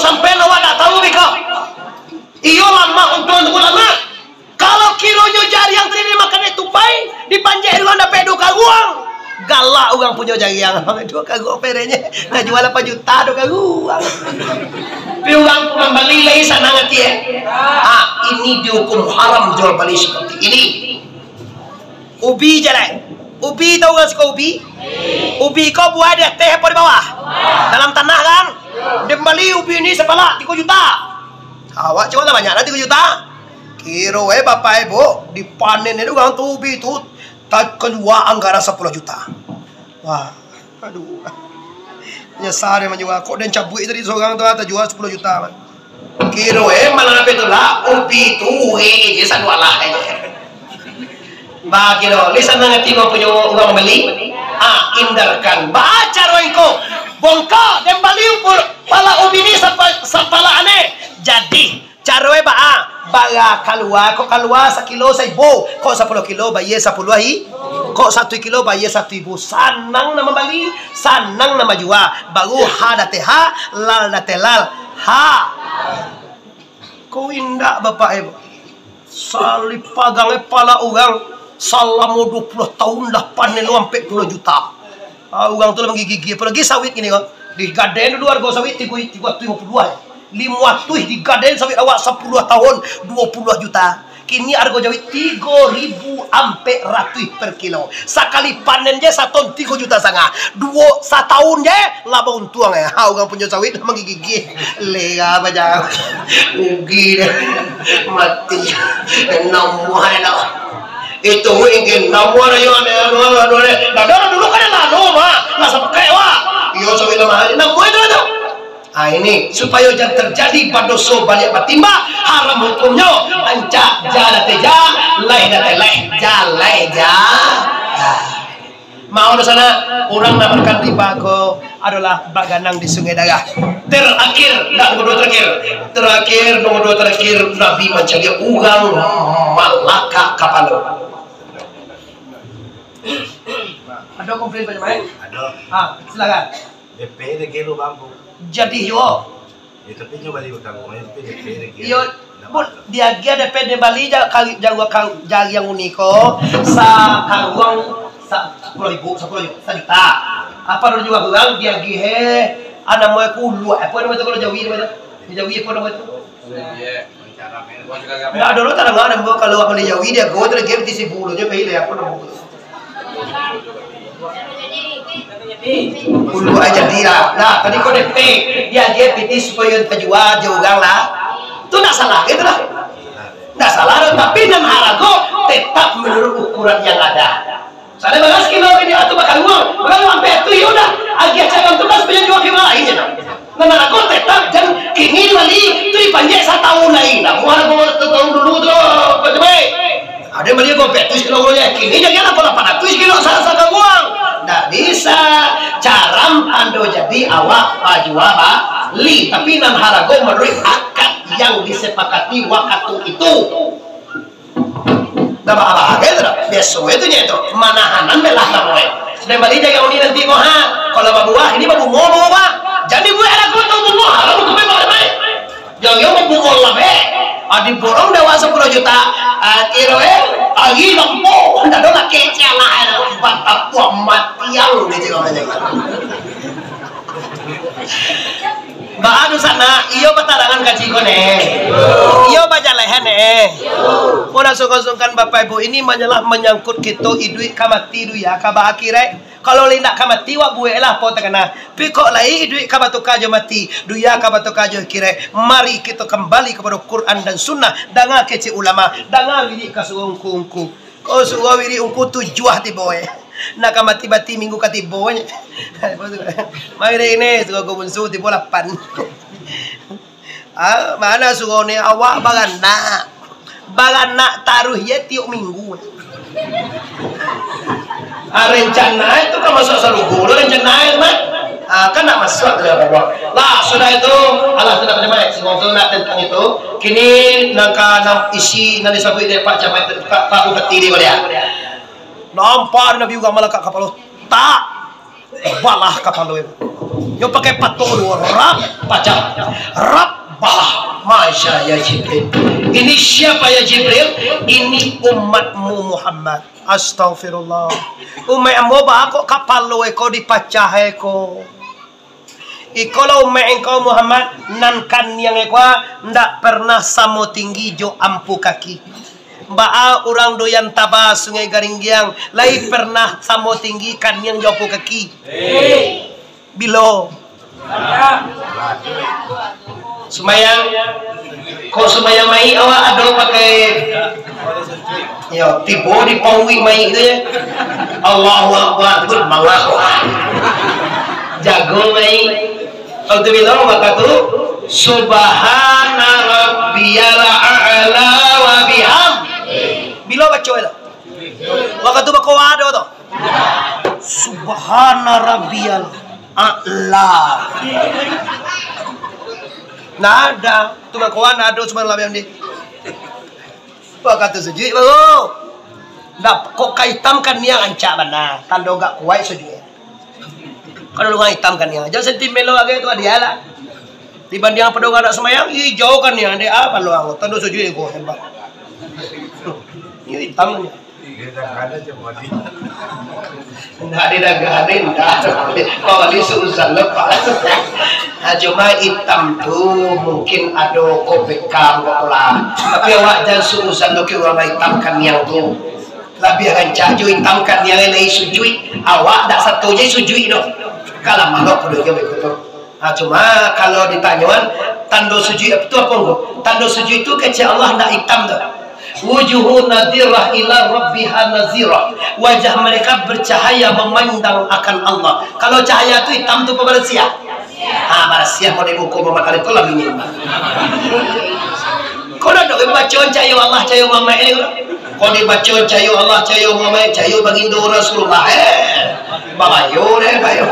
Sampai awak tak tahu beko. Iyo lamak untuang tu lamak. Kalau kironyo jariang tadi dimakan dek tupai, dipanjek dek urang dapek duo karuang. Galak urang punyo jariang. Duo karuang perenye. Nak jual lapan juta duo karuang. Tapi urang mambali lai sanang ati, eh. Ah, ini dihukum haram jual bali seperti ini. Ubi jalai. Ubi tahu urang siko ubi? Ubi ko buah di ateh apo di bawah? Dalam tanah kan? Dek mambali ubi ni sapalak tigo juta. Awak cuma lah banyak lah tigo juta. Kiro eh bapak ibu, dipanen ni urang tu ubi tu, tak kalua anggaran sapuluah juta. Wah, aduh. Nyesal dia manjua. Kok den cabuik tadi sorang tu, ah, tajual sapuluah juta, man. Kiro eh malah apa tu lah, ubi tu eh je satu alah eh. Ba kiro, lisan nang ati mau punyo urang mambali. Ah, indarkan. Ba caro iko. Bongkok, den bali ukur. Pala ubi ni sapa-, sapala aneh. Jadi, caro e baa? Bara kalua, kok kalua sakilo saibu, kok sapuluah kilo bayie sapuluah i-, kok satu kilo bayie satu ibu. Sanang nan mambali, sanang nan manjua. Baru ha dateh ha, lal dateh lal. Ha. Ko indak, Bapak Ibu. Salipagang e pala urang salamo duo puluah taun lah panen lo ampek puluah juta. Ah, urang tu lah manggigih-gigih. Apolagi sawit kini ko. Digaden dulu hargo sawit tigo, tigo ratuih limo puluah. Limo ratuih digaden sawit awak sapuluah taun, duo puluah juta. Kini hargo sawit tigo ribu ampek ratuih per kilo. Sakali panen je satun tigo juta satangah. Duo, sataun je lah bauntuang, eh. Ha, urang punyo sawit manggigih-gigih. Lera bajalan. Rugi deh. Mati. Namuah elok. Itu mungkin namuah rayo ni, aduh, aduh, aduh, aduh. Dah, dah, dulu kan dah lama, mah. Lah sampai kayak, wah. Iyo, sampai lama hari. Namuah itu, itu. Ah, ini, supayo jan terjadi badoso baliak batimba, haram hukumnyo, rancak ja dateh ja, lai dateh lai, ja lai ja. Ah. Mau di sana, urang namakan riba ko adolah baganang di Sungai Darah. Terakhir, ndak nomor dua terakhir. Terakhir, nomor dua terakhir, Nabi mancaliak urang malakak kapalo. Ado komplain banyak, Mak? Ado. Ah, silakan. D P D gelo, Bang. Jadi yo. Ya, tapi nyo bali utang, tapi D P D gelo. Iyo, diagiah D P D bali ja-, kali jawa ka-, jariang uni ko, sakaruang sa-, sapuluah ribu, sapuluah ribu, sajuta. Apa dulu juo urang diagiah, eh, ah, namo e kuluak, apa namo itu kalau Jawi namo itu? Di Jawi apa namo itu? Ndak ado lo tadanga namo kalau bali Jawi diagiah tu lagi di sibu lo je, pai le apa namo tu? Ulu aja dia. Nah, tadi ko D P, diagiah piti supayo tajua jo urang lah. Tu ndak salah, gitu lah. Ndak salah, tapi nan harago tetap menurut ukuran yang ada. Salah balas kilo ini atau bakaruang, bakaruang sampai tu, ya udah, agiah cagang tu kan supayo jua kilo lain je. Nan harago tetap, jan kini bali, tu dipanjek satahun lai. Nah, muha harago satahun dulu tu, kau coba. Ada bali dua ratus kilo je, kini jadi lapan ratus kilo sa-, sakaruang. Ndak bisa. Caram pando jadi awak pajua bali. Tapi nan harago manuruik akad yang disepakati wakatu itu. Ndak ba-, ba-, gitu dah. Biaso itu je itu. Manahanan belah kamu, eh. Sudah bali jaga uni nanti kau, ha. Kalau babuah, ini babungo, bungo, bah. Jadi buah anak kau tahu bungo, ha, lalu kau memang, eh. Jangan mau pukul lah, eh. Ah, diborong dewa sapuluah juta. Ah, kiro, eh, agi lampu. Ndak ada lah kecil lah, eh. Batapuak matiang, gitu, namanya. Ba anu sana, iyo batarangan kaji ko ne. Iyo bajalehan ne. Mun sungkan-sungkan Bapak Ibu, ini manyalah manyangkut kito iduik ka mati dunia ka ba akhirat. Kalau indak ka mati, wak bueklah apo takana. Pikok lai iduik ka batuka jo mati, dunia ka batuka jo akhirat. Mari kito kambali kapado Quran dan Sunnah. Danga kecek ulama, danga wirik ka surau ungku-ungku. Ko surau wirik ungku tujuah tibo, eh. Nak ka mati-mati minggu ka tibo, eh. Mari ini, surau ko bunsu tibo lapan. Ah, mana surau ni awak baranak? Baranak taruih ye tiok minggu. Ah, rencana itu kan masuk sarugo lo rencana itu, Mat. Ah, kan nak masuk tu ya, Bapak. Lah, sudah itu, alah, tu nak macam mana? Surau tu nak tentang itu. Kini, nangka, nang isi, nang disabuik dek Pak Camat, Pak, Pak Bupati di Korea. Nampak Nabi Muhammad malakak kapalo. Tak. Balah kapalo itu. Yo pakai patok dua rap pacah. Rabbah, Masya ya Jibril. Ini siapa ya Jibril? Ini umatmu Muhammad. Astagfirullah. Umaik ambo baa kok kapalo eko dipacah eko? Ikolah umaik engkau Muhammad, nan kaniang eko ndak pernah samo tinggi jo ampu kaki. Baa urang Doyan Taba Sungai Garinggiang lai pernah samo tinggi kaniang jo ampu kaki? Bilo? Sumbayang. Kok sumbayang mayik awak ado pakai, yo, tibo di pauik mayik tu ya. Allahu Akbar, tu mangah. Jago mayik. Kalau tu bilo, maka tu, Subhana Rabbiyal A'la wa bihamdi. Bilo baco tu? Wakatu bakowa ado tu. Subhana Rabbiyal A'la. Ndak ado. Tu bakowa ndak ado, Subhana Rabbiyal A'la. Wakatu sujuik baru. Ndak, kok ka itam kaniang rancak bana. Tando agak kuaik sujuik. Kalau urang itam kaniang, jan sentimen lo agai tu, adialah. Dibandiang pado urang ndak sumbayang, ijau kaniang, dek ah, paluang, tando sujuik iko, hebat. Iyo itam kaniang. Ndak didaga, ndak. Kau bali suuzan lepas. Nah, cuma itam tu mungkin ado kok bekam kok lah. Tapi awak jan suuzan lo ke urang itam kaniang tu. Labiah rancak jo itam kaniang lai sujuik. Awak ndak sato je sujuik doh. Kalah malok kudo jo beko tu. Ha, cuma kalau ditanyoan, tando sujuik tu apo ngko? Tando sujuik tu kecek Allah ndak itam tu. Wujuhu nadirah ila rabbiha nazirah. Wajah mereka bercahaya memandang akan Allah. Kalau cahaya tu itam tu pembersiah. Ha, barasiah model muko Muhammad Ali tu lah minimal. Kau nak dok baco cahayo Allah, cahayo Muhammad ni kau? Kau dibaco cahayo Allah, cahayo Muhammad, cahayo baginda Rasulullah. Eh, babayo deh, bayo.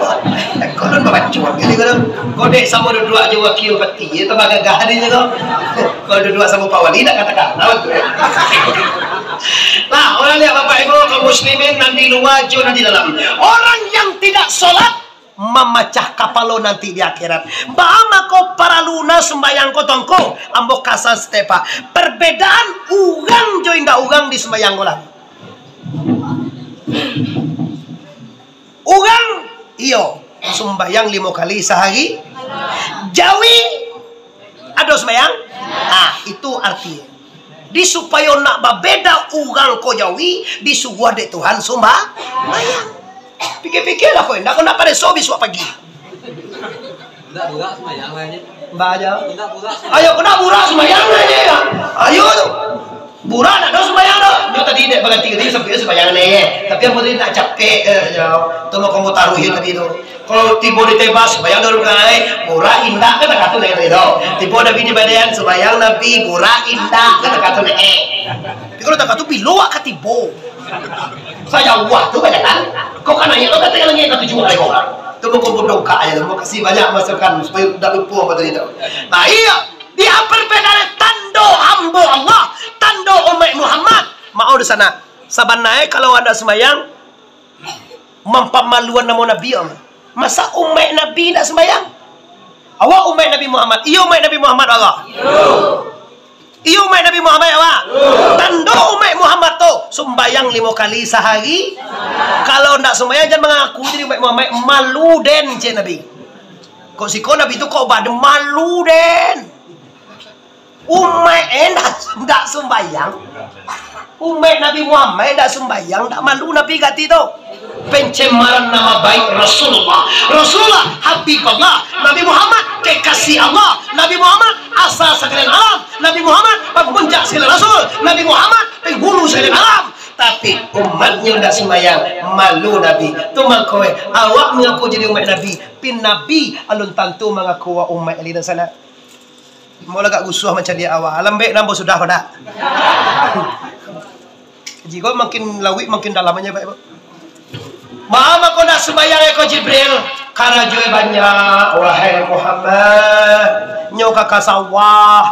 Kau nak babaco gini kau. Kau dek samo duduak jo wakil bupati, ya, tambah gagah dia je kau. Kau duduak samo Pak Wali, nak katakan, apa tu? Nah, orang lihat Bapak Ibu, kaum muslimin, nan di luar jo nan di dalam. Orang yang tidak sholat, mamacah kapalo nanti di akhirat. Baa mako paralu na sumbayang ko tongko? Ambo kasan saketek. Perbedaan urang jo indak urang di sumbayang ko lah. Urang, iyo, sumbayang limo kali sahari. Jawi, ado sumbayang? Ah, itu arti. Di supayo nak babeda urang ko jawi, disuruah dek Tuhan sumba-, sumbayang. Pikir-pikirlah ko, indak ko nak pareso bisuak pagi. Indak burak sumbayang lah je. Mbak aja. Indak burak sumbayang. Ayo, ko nak burak sumbayang lah je. Ayo tu. Burak nak ado sumbayang tu. Nyo tadi dek baganti tadi sampai sumbayang ni. Tapi ambo tadi nak capek, eh, yo. Tu mako ambo taruih tadi tu. Kalau tibo di Tebas, sumbayang dulu kan, eh. Burak indak kan takatu naik tadi tu. Tibo Nabi di Badan, sumbayang Nabi, burak indak kan takatu naik, eh. Tapi kalau takatu bilo wak ka tibo. Sajauah tu bajalan. Kau kan naik, kau kata lagi ka tujuh hari kau. Tu mako ambo dongkak aja tu. Makasih banyak masukan supaya tak lupa apa tadi tu. Nah, iya. Dia perbedaan tando ambo Allah, tando umaik Muhammad. Maaf di sana. Sabananyo kalau anda sembahyang, mampamaluan namo Nabi, Allah. Masa umaik Nabi indak sumbayang? Awak umaik Nabi Muhammad. Iyo umaik Nabi Muhammad, Allah. Iyo umaik Nabi Muhammad, awak. Tando umaik Muhammad tu, sumbayang limo kali sahari. Kalau ndak sumbayang, jan mangaku jadi umaik Muhammad. Malu den, cek Nabi. Kok siko Nabi tu kok bade malu den. Umaik eh ndak, ndak sumbayang. Umaik Nabi Muhammad ndak sumbayang, ndak malu Nabi gati tu. Pencemaran nama baik Rasulullah. Rasulullah Habibullah. Nabi Muhammad kekasih Allah. Nabi Muhammad asa sakalian alam. Nabi Muhammad pamuncak segala rasul. Nabi Muhammad penghulu sakalian alam. Tapi umatnyo ndak sumbayang, malu Nabi. Tu mako eh, awak mangaku jadi umaik Nabi, pin Nabi alun tantu mangaku awak umaik lai di sana. Mau agak gusuah mancaliak awak. Lambek nambo sudah ko dak? Jiko makin lauik makin dalam aja, Pak, Ibu. Mama ko ndak sumbayang eko Jibril. Karajo banyak, wahai Muhammad. Nyo ka ka sawah,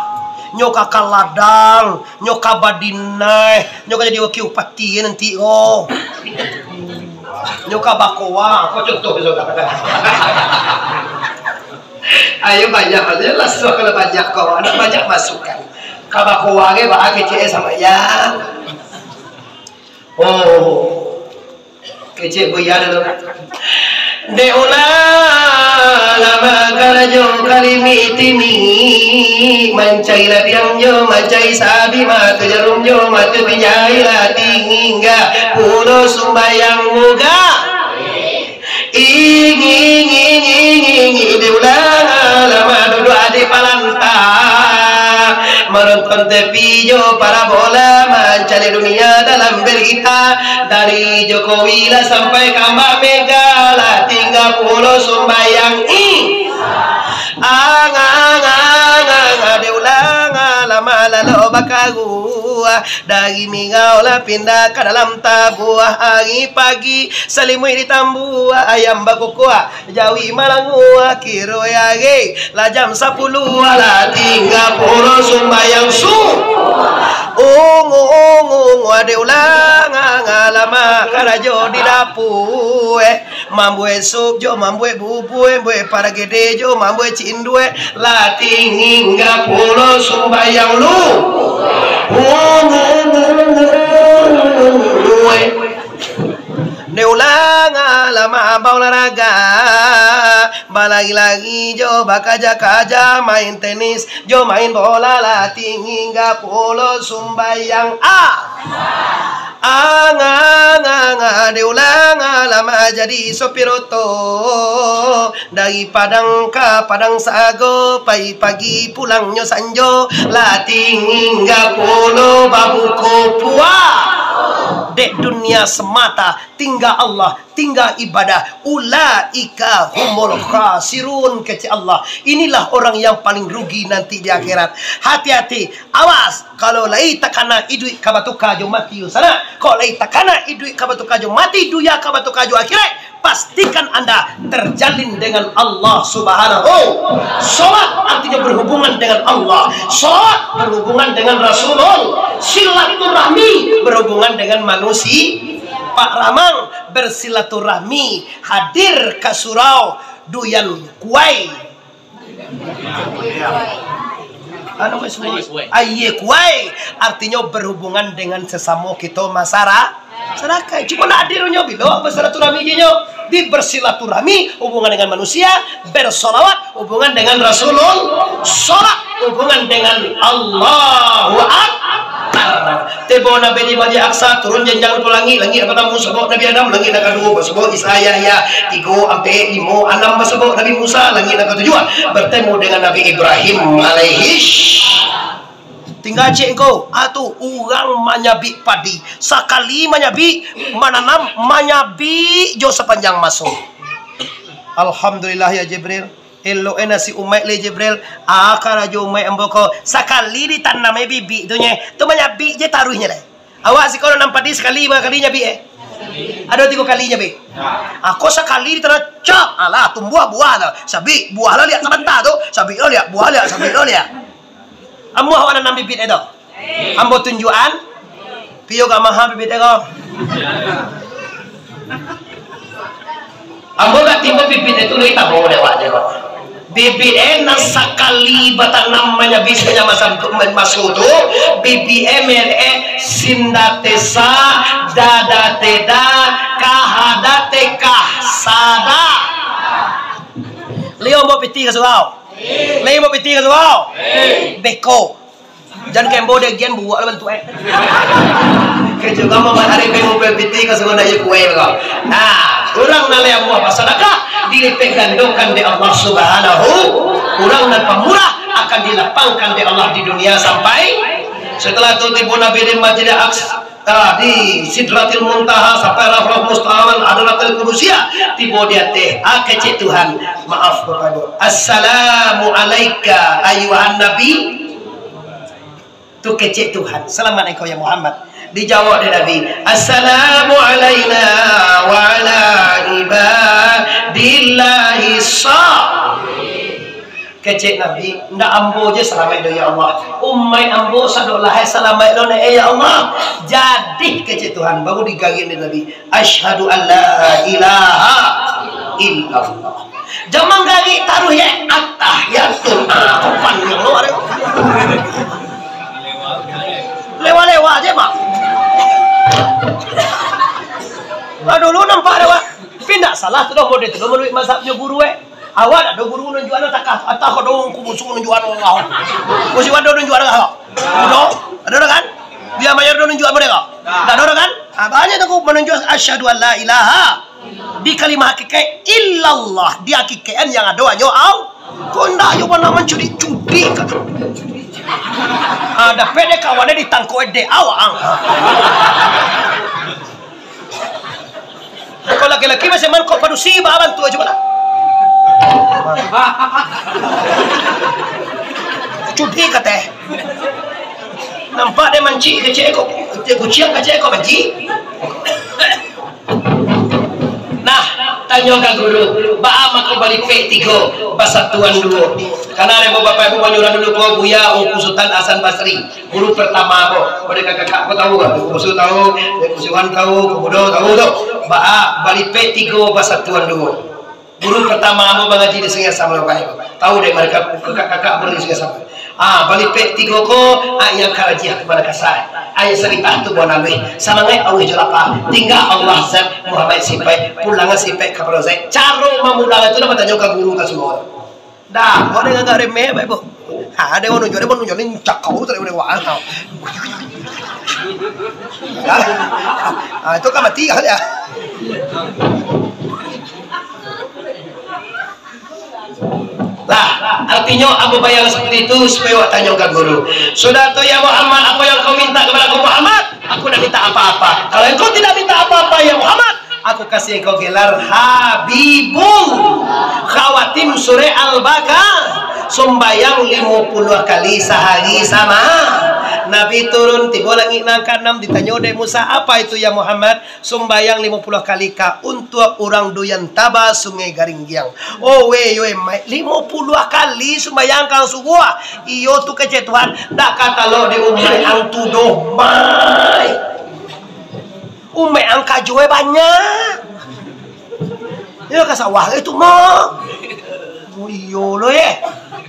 nyo ka ka ladang, nyo ka badinai, nyo ka jadi wakil bupati nanti ko. Nyo ka bakowa, ko contoh saudara. Ayo banyak, ayo lah, suah kalau banyak kau, ada banyak masukan. Kabakoa ge, baa kecek sambayang. Oh, kecek buya dulu. Dek ulah lama karajo kalimi timi, mancari ladiang jo mancari sabi, mata jarum jo mata pinjai, lah tingga pulo sumbayang muga. Ing, ing, ing, ing, ing, ing, diulang lama duduak di palanta. Manonton T V jo parabola, mancari dunia dalam berita. Dari Jokowi lah sampai ka Mbak Mega, lah tingga pulo sumbayang. Ing. Ang, ang, ang, ang, ang, diulang lama lalu bakaruah. Dari migau lah pindah ka dalam tabuah. Ari pagi, salimuik ditambuah, ayam bakukuak, jawi malangua, kiro ari lah jam sapuluah, lah tingga pulo sumbayang su. Ungu, ungu, ungu, ade ulang, ang, ang, lama karajo di dapua, eh. Mambuek sup jo mambuek bubue, buek paragede jo mambuek cindue, lah tingga pulo sumbayang lu. Undue. Dek ulang lama baolahraga, balari-lari jo bakaja-kaja, main tenis jo main bola, lah tingga pulo sumbayang. Ah. Ang, ang, ang, ang, dek ulang lama jadi sopir oto. Dari Padang ka Padang Sago, pai pagi pulangnyo sanjo, lah tingga pulo babuko puasa. Dek dunia semata, tingga Allah, tingga ibadah, ulaika humul khasirun, kecek Allah. Inilah orang yang paling rugi nanti di akhirat. Hati-hati, awas, kalau lai takana iduik ka batuka jo mati, yo sanak. Kok lai takana iduik ka batuka jo mati, dunia ka batuka jo akhirat, pastikan anda terjalin dengan Allah Subhanahu. Salat artinya berhubungan dengan Allah. Salat berhubungan dengan Rasulullah. Silaturahmi berhubungan dengan manusia. Pak Ramang bersilaturahmi, hadir ka surau Duyan Kuai. Anu, Mas, Aie Kuai. Aie Kuai, artinyo berhubungan dengan sesamo kito masara-, masyarakat. Cuma nak hadirnyo bilo bersilaturahmi je nyo. Di bersilaturahmi hubungan dengan manusia, bersolawat hubungan dengan Rasulullah, solat hubungan dengan Allahu Akbar. Tibo Nabi di Masjid Aqsa, turun janjang ka langik, langik nan partamo basabok Nabi Adam, langik nan kaduo basabok Isa, Yahya, tigo, ampek, limo, anam basabok Nabi Musa, langik nan katujuah bertemu dengan Nabi Ibrahim alaihi. Tingga cek ko, ah tu, urang manyabik padi, sakali manyabik, mananam, manyabik jo sapanjang maso. Alhamdulillah ya Jibril. Elok e nasib umaik lai, Jibril. Ah, karajo umaik ambo ko. Sakali ditanam e bibik tu nye, tu manyabik je taruih nye lai. Awak siko nanam padi sakali, bara kali nyabik e? Ado tigo kali nyabik. Ah, ko sakali ditanam, cak, alah, tumbuah buah tu. Sabik, buah lah liak sabanta tu. Sabik lo liak, buah liak, sabik lo liak. Amuah awak nanam bibik e tu. Ambo tunjuakan. Piyo agak maha bibik e ko. Ambo agak tibo bibik e tu lai tahu dek awak je ko. Bibik e nan sakali batanam manyabik sapanjang maso tu, bibik e merek e Sindatesa, Dadateda, Kahadateka, sada. Lai ambo pitih ka surau. Lai ambo pitih ka surau. Beko. Jan kembo dek gian buak lah bantuak e. Kejo kamo bahari pe ngumpul piti ka surau nak iyo kuwe ko. Nah, urang nan lai amuah basadakah, dilipek gandokan dek Allah Subhanahu. Urang nan pamurah akan dilapangkan dek Allah di dunia sampai. Setelah tu tibo Nabi di Masjid Aqsa, ah, di Sidratil Muntaha sampai Raudah Mustafa, Hadratil Qudusiyah, tibo di ateh, ah, kecek Tuhan, maaf Bapak Ibu. Assalamu alaika ayyuhan Nabi. Tu kecek Tuhan, "Selamat engkau ya Muhammad." Dijawab dek Nabi, "Assalamu alaina wa ala ibadillahi sha-." Kecek Nabi, "Ndak ambo je salamaik do ya Allah. Umaik ambo sadolahe salamaik do ne, eh ya Allah." Jadi kecek Tuhan, baru digarik dek Nabi, "Asyhadu an la ilaha illallah." Jaman gagik taruih, ye, atah, ya, tu. Ah, sopan, ya, lo, ada. Lewa-lewa aja, Pak. Lah, dulu nampak ada, Pak. Tapi ndak salah tu doh, model tu doh, menurut mazhabnyo guru, eh. Awak ado guru nunjuakan takah, atah ado kubusu nunjuakan Allah. Kubusu ado nunjuakan Allah. Ado, ado kan? Dia mayar ado nunjuakan mereka. Ndak ado kan? Ah, banyak tu aku menunjuk asyhadu an la ilaha di kalimah hakikat illallah, di hakikat yang ado hanyo Allah. Kok ndak yo pernah mancuri-curi ka? Ah, dapek dek kawan dek ditangkok dek awak. Kalau laki-laki masih man kok padusi ba bantu aja lah. Cudi kateh. Nampak dek mancik kecek kok. Dek kuciang kecek kok mancik. Nah, tanyo ka guru, baa mako balipek tigo, basatuan duo. Karano dek bapak ibu manyuruah dulu ko Buya Ungku Sutan Hasan Basri. Guru pertama ko, pada kakak-kakak ko tahu kan? Dek Kusu tahu, Dek Kusuan tahu, Kubudo tahu tu. Baa, balipek tigo basatuan duo. Guru pertama ambo mangaji di Sungai Asam Labai. Tahu dek mereka, kakak-kakak ambo di Sungai Asam. Ah, balipek tigo ko, ah, yang karajiah tu pada kasar. Ayah sarita tu buah naluih. Samangaik awih jo lapa. Tingga Allah zat, Muhammad sipai, pulangan sipai ka Zat. Caro mamulang tu lah batanyo ka guru ka suruh. Dah, kau ada agak remeh, baik, Bu. Ha, ada orang nunjuk, ada orang nunjuk, ni cakau tu, ada orang. Ha. Ha, itu kan mati kan dia. Lah, artinyo ambo bayang seperti itu, supaya awak tanyo ka guru. Sudah tu, "Ya Muhammad, apa yang kau minta kepada aku, Muhammad?" "Aku ndak minta apa-apa." "Kalau engkau tidak minta apa-apa, ya Muhammad, aku kasih engkau gelar Habibul Khawatim Surah Al-Baqarah, sumbayang limo puluah kali sahari sama." Nabi turun, tibo langik nan kaanam, ditanyo dek Musa, "Apa itu, ya Muhammad?" "Sumbayang limo puluah kali ka untuak urang Duyan Taba, Sungai Garinggiang." "Oh, weh, yo, eh, Maik, limo puluah kali sumbayang ka subuah?" "Iyo tu," kecek Tuhan, "ndak ka talok di umaik ang tu doh, Maik. Umaik ang kajo e banyak. Iyo ka sawah e tu, Mak." "Oh, iyo lo, eh.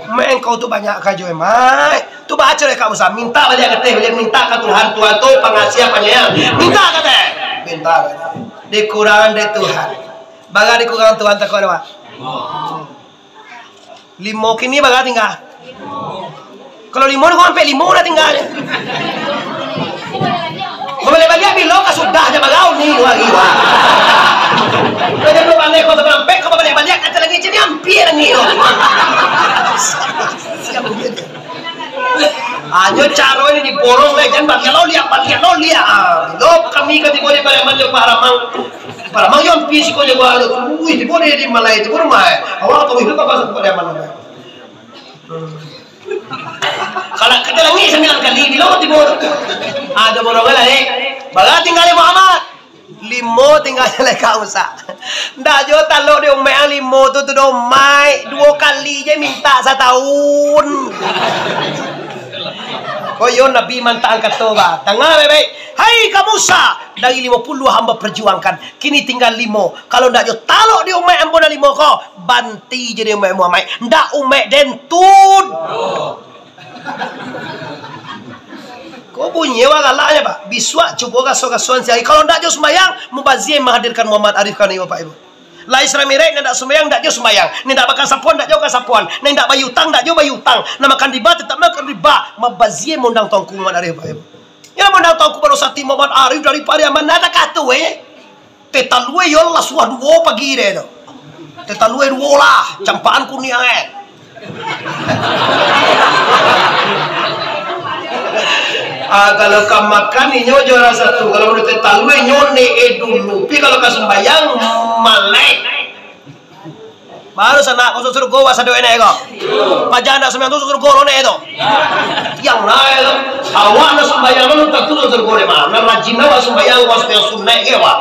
Maik, engkau tu banyak kajo e, Maik." Tu baco dek Kak Musa, minta baliak kateh, baliak minta ka Tuhan, Tuhan tu pangasiah panyayang. Minta kateh. Minta kateh. Dikurangan dek Tuhan. Bara dikurangan Tuhan takah, Pak? Limo kini bara tingga? Kalau limo ni, kau ampek limo lah tingga. Kau baliak-baliak bilo ka sudah je bagau ni dua hari, wah. Kau jadi dua balai, kau sampai ampek, kau baliak-baliak, kata lagi, jadi ampia lagi, wah. Siap, siap. Hanyo caro ni diborong lai, jan baliak lo liak, baliak lo liak. Ah, bilo kami ka tibo di Pariaman jo Pak Ramang. Pak Ramang yo ampia siko jo gua tu. Wih, tibo di, di Malai, tibo rumah, eh. Awak tahu itu apa sebab Pariaman, eh. Hmm. Kalau kita langik sambilan kali, bilo tibo tu. Ah, ado borong lai, eh. Bara tingga lai Muhammad. Limo tingga lai Kak Musa. Ndak jo talok di umaik ang limo tu, tu doh, Maik. Duo kali je minta satahun. Koyo Nabi mantaang kato, ba. Tangah baik-baik. Hai Kak Musa, dari limo puluah hamba perjuangkan, kini tingga limo. Kalau ndak jo talok di umaik ambo nan limo ko, banti je di umaik Muhammad. Ndak umaik den tu. Ko bunyi wah galaknyo, Pak. Bisuak cubo gaso-gasoan sahari. Kalau ndak jo sumbayang, mubazia manghadirkan Muhammad Arif ka iyo, Pak Ibu. Lai Isra Mi'raj, nan ndak sumbayang, ndak jo sumbayang. Nan ndak bakasapoan, ndak jo kasapoan. Nan ndak bayutang, ndak jo bayutang. Nan makan riba, tetap makan riba. Mubazia maundang Tuanku Muhammad Arif, Pak Ibu. Yo maundang Tuanku Baro Sati Muhammad Arif dari Pariaman. Nah, takah tu, eh. Teh talua yo lah suah duo pagi deh tu. Teh talua duo lah, campaan kuniang, eh. Ah, kalau ka makan inyo juara satu, kalau udah teh talua inyo ne e dulu, pi kalau ka sumbayang malek. Baru sanak masuk surga, wah, sado enak ko. Paja ndak sumbayang tu surga lo ne tu. Tiang nae tu. Awak ndak sumbayang lo tantu surga dek mah. Nan rajin awak sumbayang, awak sumbayang sunat ke awak.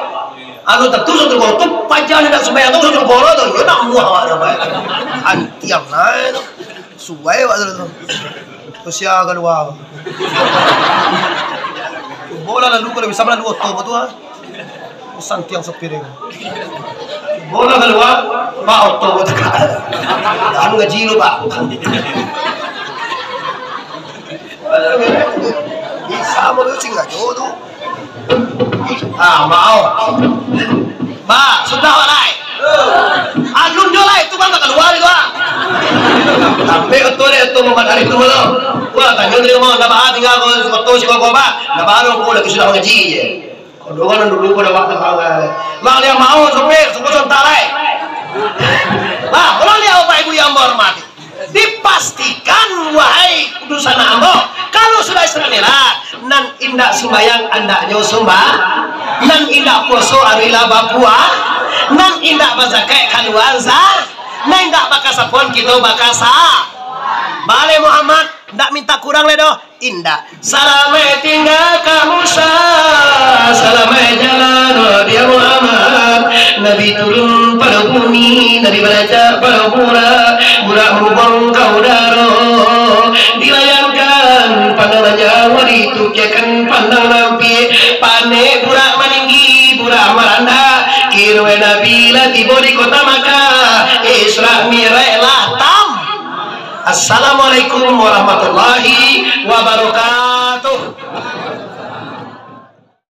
Anu tantu surga tu, paja ndak sumbayang tu surga lo tu. Yo nak muah awak ndak sumbayang. Antiang nae tu. Suai awak tu. Tu sia kalua. Cubolah lalu kalau bisa lalu oto tu ah. Santiang sopir ni. Bola kalua, ba oto ko tagak. Anu ngaji lu, Pak. Bisa mau singajo tu. Ah, mau. Ba, sudah, Wak, lai. Alun jo, lai, tu kan tak kalua itu, ah. Sampai oto deh, oto Muhammad Arif tu, lo. Wah, tanyo tadi mau, ndak ba, tinggal ko, oto si koko, ba. Ndak ba, ko lagi sudah ngaji je. Kodokan dulu ko dah waktu kawal. Mang dia mau sopir, sungguh sontak lai. Lah, ulang dia Bapak Ibu yang ambo hormati. Dipastikan, wahai dunsanak ambo, kalau sudah Isra Mi'raj, nan indak sumbayang andaknyo sumba, nan indak puaso arilah bapua, nan indak bazakat kalua za, nan indak bakasapoan kito bakasa. Baleh Muhammad, ndak minta kurang lai doh. Indak. Salamaik tingga ka Musa, salamaik jalan, oh, dia Muhammad. Nabi turun pado bumi, Nabi barancak pado Burak, Burak marubang ka udaro. Dilayangkan pandang ranjang, ditukiakan pandang nampik. Panek Burak maninggi, Burak marandak. Kironyo Nabi lah tibo di kota Makkah. Isra Mi'raj lah tam. Assalamualaikum warahmatullahi wabarakatuh.